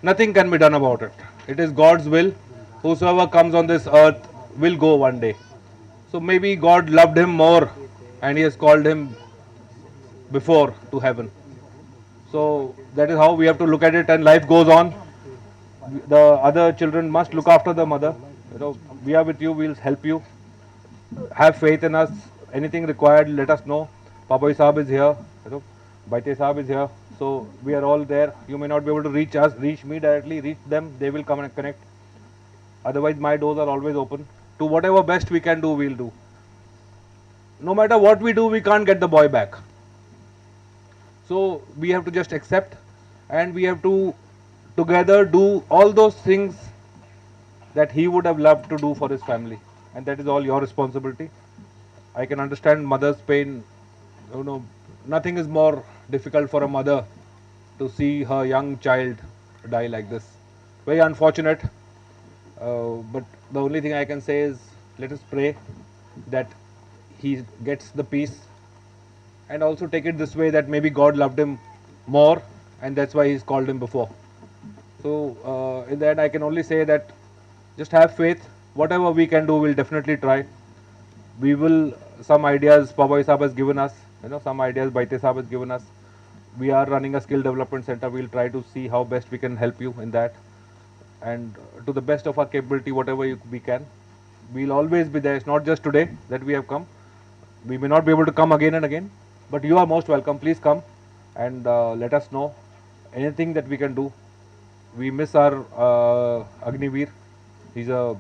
Nothing can be done about it. It is God's will. Whosoever comes on this earth will go one day. So maybe God loved him more and he has called him before to heaven. So that is how we have to look at it, and life goes on. The other children must look after the mother. You know, we are with you, we'll help you. Have faith in us. Anything required, let us know. Paboi Sahab is here. You know, Baite Sahab is here. So we are all there. You may not be able to reach us, reach me directly, reach them. They will come and connect. Otherwise, my doors are always open. To whatever best we can do, we'll do. No matter what we do, we can't get the boy back. So we have to just accept, and we have to together do all those things that he would have loved to do for his family. And that is all your responsibility. I can understand mother's pain. You know, nothing is more difficult for a mother to see her young child die like this. Very unfortunate. Uh, but the only thing I can say is, let us pray that he gets the peace, and also take it this way, that maybe God loved him more, and that's why he's called him before. So, uh, in the end, I can only say that just have faith. Whatever we can do, we'll definitely try. We will, some ideas Paboi Sahab has given us, you know, some ideas Baite Sahab has given us. We are running a skill development center. We'll try to see how best we can help you in that. And uh, to the best of our capability, whatever you, we can, we'll always be there. It's not just today that we have come. We may not be able to come again and again, but you are most welcome. Please come and uh, let us know anything that we can do. We miss our uh, Agniveer. He's a,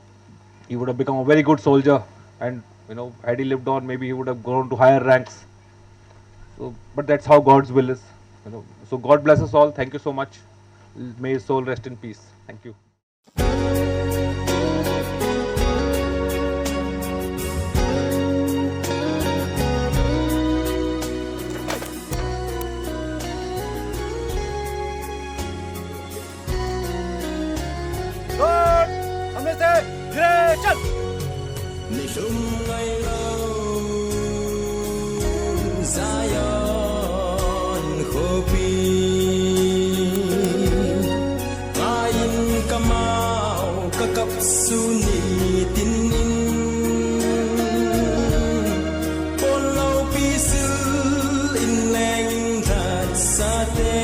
he would have become a very good soldier, and you know, had he lived on, maybe he would have grown to higher ranks. So, but that's how God's will is. You know. So God bless us all. Thank you so much. May his soul rest in peace. Thank you. Lord, hame se, Nilhum ngailou Zion khopi, kain kamau kakap suni tinin, ponlou pisil in leng that sate,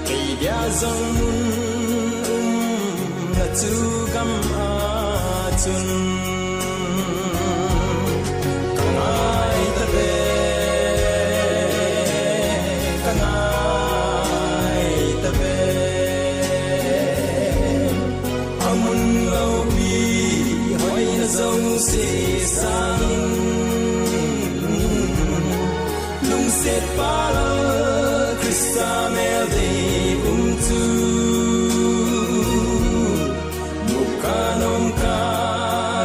kei dia zong mun um na chu gam a chun. Sangin lungset pal Krista mel dei um chu mukanom ka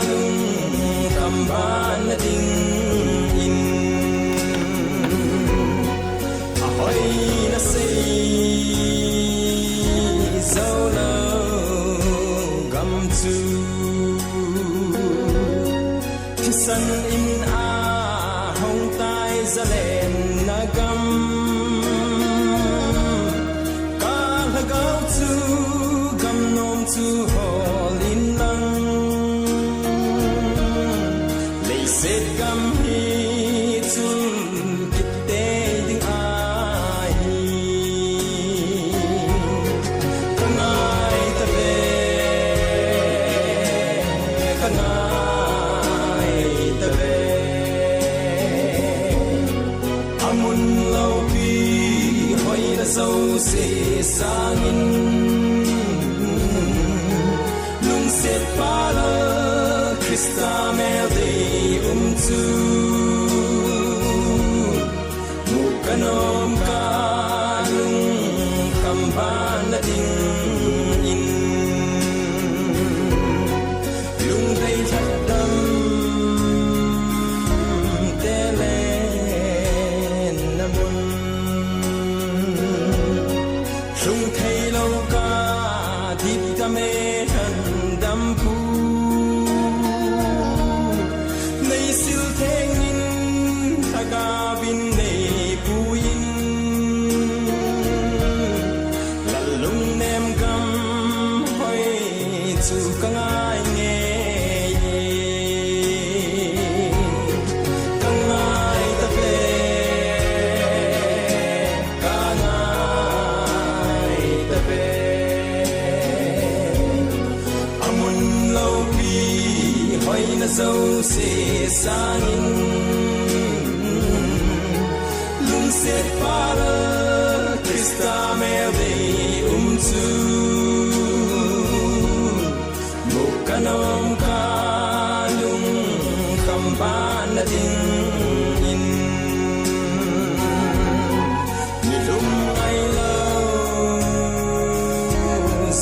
lungkham ban na dingin ahoina sei zo lo gam chu thisan in ahong tai zalen na gam. Ka lhagao chu gam nom chu hol in lang leiset gam hi chun kite ding ahi. Ka ngai ta ve, ka ngai ta ve. Amun lopi hoina zo se sangin lungset pal Krista mel dei um chu mukanom ka lungkham ban na dingin lungdei lhatdam te len na mun lhung thei lo ka dip dam e lhan dam pu. Nei sil theng in lhagao in nei pu in lal lungnem gam hoi chu ka ngai ngei. Ka ngai ta ve, ka ngai ta ve. Amun lopi hoina zo se sangin lungset pal Krista mel dei um chu mukanom ka lungkham ban na dingin nilhum ngai lo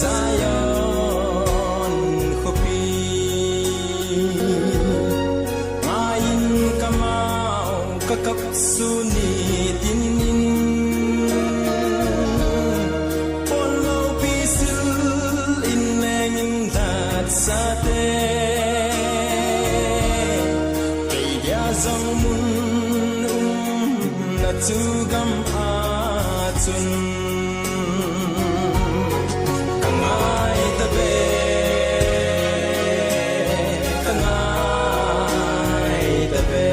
Zion khopi ngai in ka mau ka kap su ni tin in pon lopi sil in leng in lhat sa te kei dia zong mun um na chu gam a chun ka ngai ta ve, ka ngai ta ve.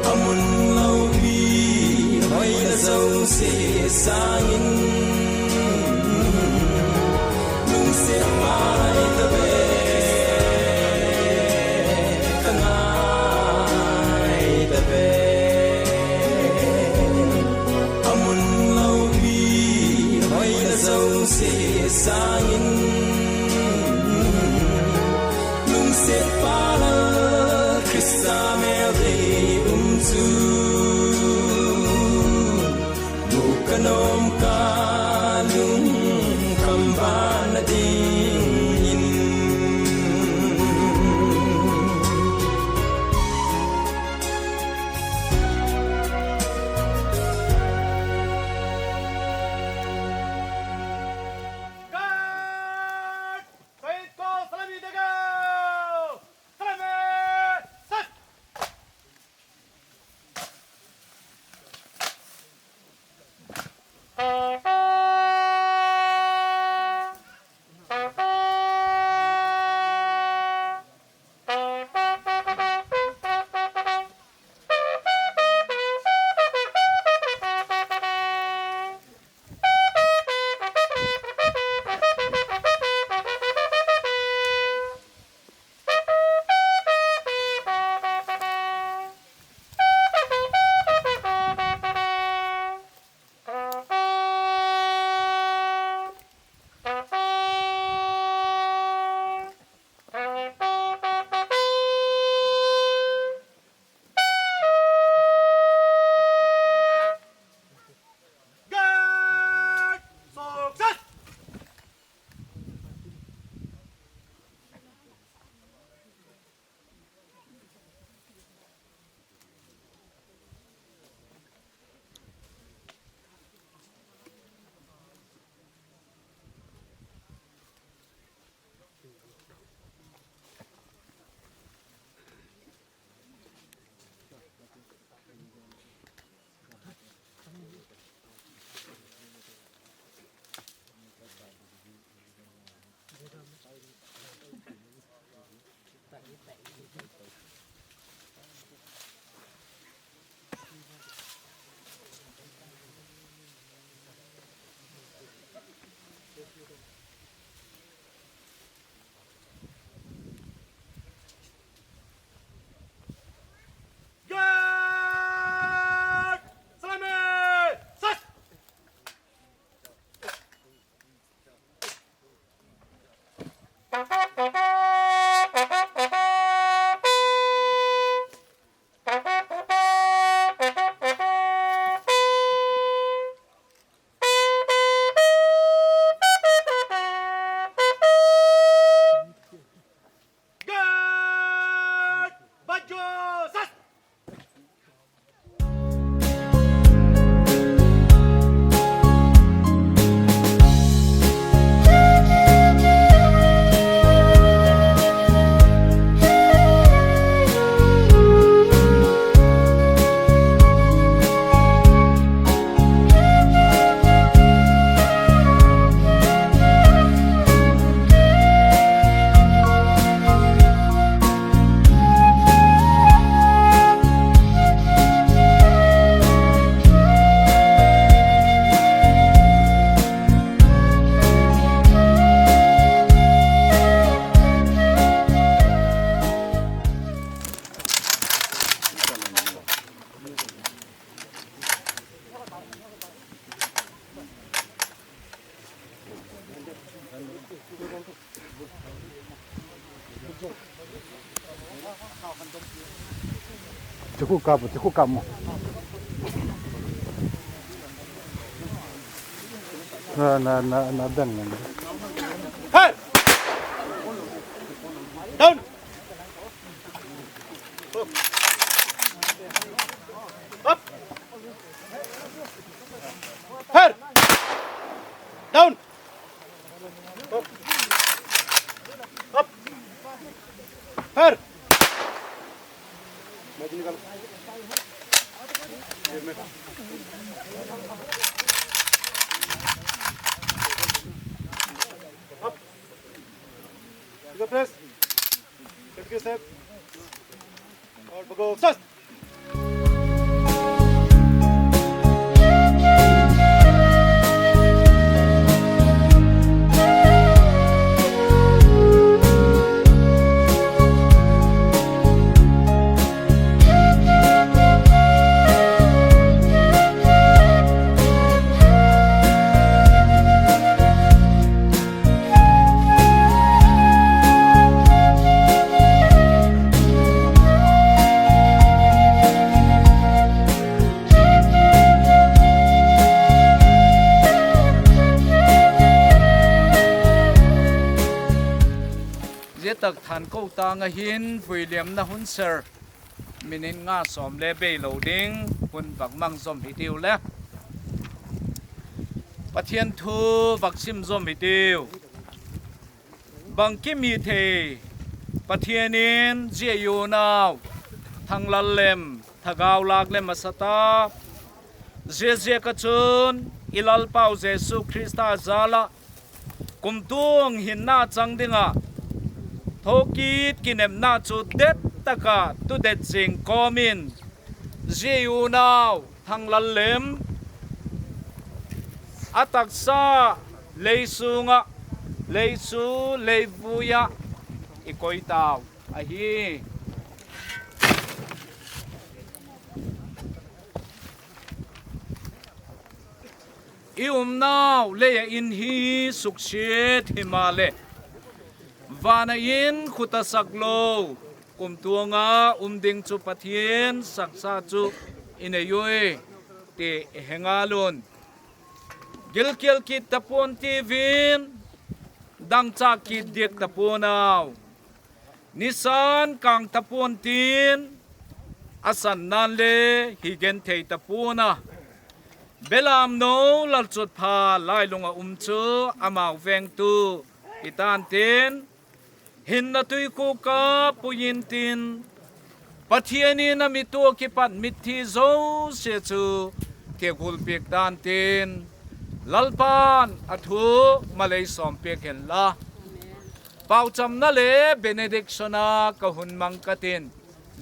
Amun lopi hoina zo se sangin lungset pal ta ve, ka ngai ta ve. Amun lopi hoina zo se sangin lungset pal Krista mel dei um chu mukanom ka lungkham ban na dingin Chikhu kap, chikhu kap mo. Na, na, na, na, dang, na. Hey! Down! Up! Her! Down! Up! Up! Her! Up! Take a press. Take a step. Or go. Stop. Zia tak thanko tang ahin, vuiliamna hun ser. Minute nga som le bei lo ding, hun vak mang zom hitiu le. Pathian thu vak sim zom hitiu. Bangkim hithei, Pathian in zia i unau Thanglalliam, Thagaolaklem asata. Ziaziak a chun i Lalpau Jesu Christa jal a kumtuang hinna chang dinga thokit kinepna chu det taka tudet jing kawmin zia i unau Thanglalliam a taksa leisunga, leisu, leivuia i koi tau ahi. I umnau leia in hi suksiat himaleh, vana in khut a sak lo, kumtuanga um ding chu Pathian saksa chu i nei ui ti i he ngal un. Gilkial kit tapon tivin, dangchah kit diak tapon au. Nisan kang tapon tin, a san nan le hi genthei tapon a. Belam no Lalchutpha lailung a um chu amau vengtu i tan tin, hinna tuikhuka pui in tin, Pathian in a mitua kipat mithi zosia chu thigul piak tan tin, Lalpan a thu malei som piak hen la. Pauchapna le benediction a ka hun mang ka tin,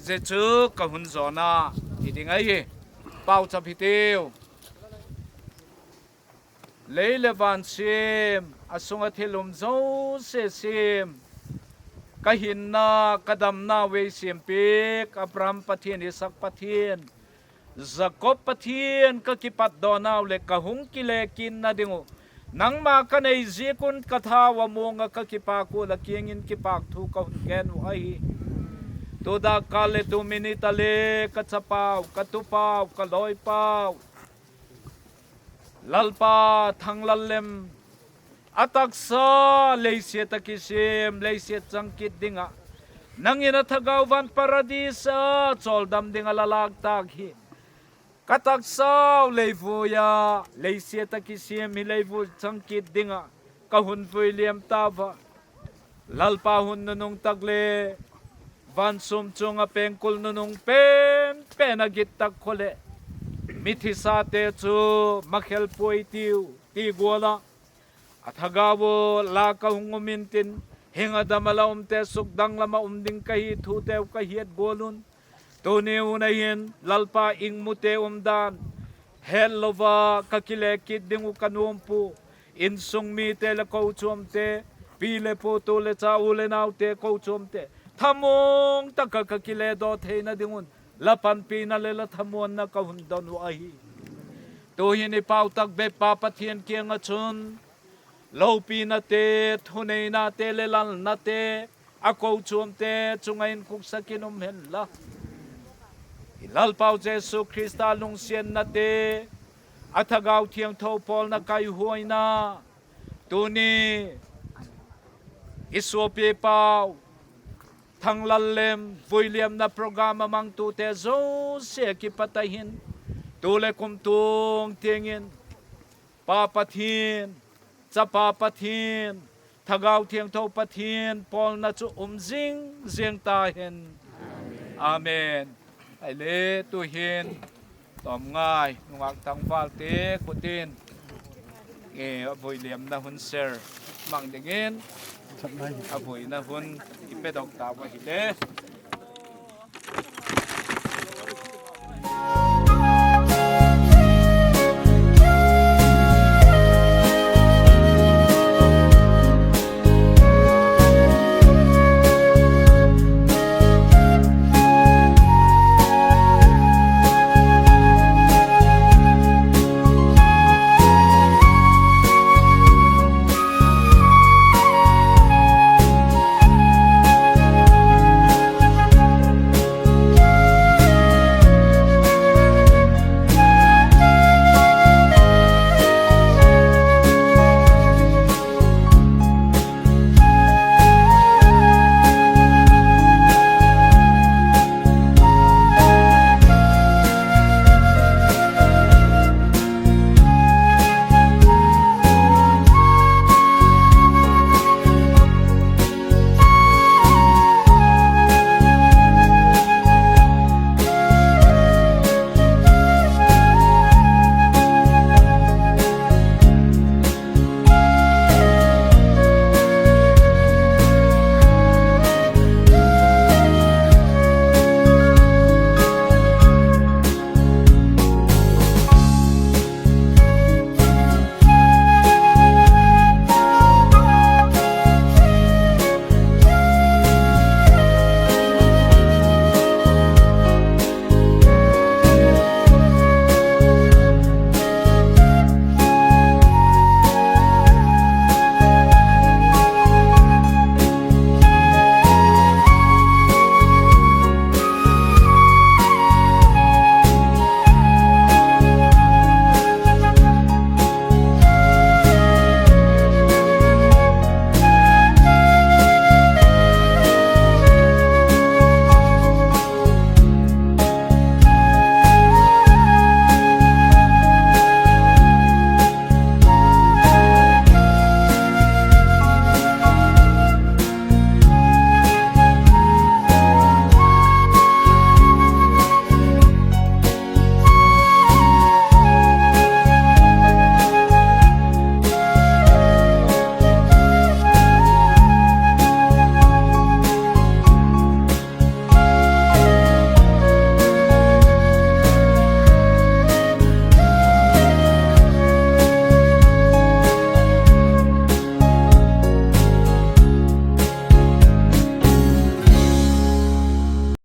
zia chu ka hun zona hi ding ahi. Pauchap hitiu. Lei le van sim, a sunga thil um zosia sim, ka hinna, ka damna vei sim piak, Abraham Pathian, Isaac Pathian, Jacob Pathian, ka kipat dawn au le ka hung kile kit na ding u, Nangma kanei jeh un kathao amonga kakipak u, la kiangin kipak thu kahung gen u ahi. Tudak kah le tu minute a le kachapau, katupau, kaloipau, Lalpa Thanglallem, atahsa leiset a kisem, leiset chang kit dinga, nangin athagau van paradis a choldam dinga la lak tah hi, katahsa u leivuiya, leiset a kisem hi leivui chang kit dinga kahung vuiliam tauva. Lalpa, hun nunung tak le van sum chunga pengkul nunung penpen a git tak kho le mithisate chu makhel poi tiu ti gual a, athagau u la kahung um intin, hing a dam a la umte, sukdang lam a um ding kahi thu teu kahet gual un. Tuni u na hin Lalpa, ingmute umdan hetlouva kakile kit ding u kanom poi. Insung mite le kochuamte, pi le pu, tu le cha, u le naute, kochuamte, thamong taka kakile doh theina ding un la panpina le la thamuanna kahung don u ahi. Tuhin i pau tak bep Pa Pathen kianga chun loupinate, thuneinate le lalnate a kochuamte chunga hin khuksa kin um hen la, i Lalpau Jesu Christa lungsetnate, athagau thiangtho pawlna kaihuaina, tuni i suapipau Thanglallem vuiliamna program a mangtute zosia kipat a hin, tu le kumtuang tiangin Pa Pathen, Chapa Pathen, Thagau Thiangtho Pathen pawlna chu um jing jing ta hen. Amen. Ahile tuhin Tomngai nungak tangvalte khutin, eh, a vuiliamna hun share mang dingin, a vuina hun i pedoh tauva ahile.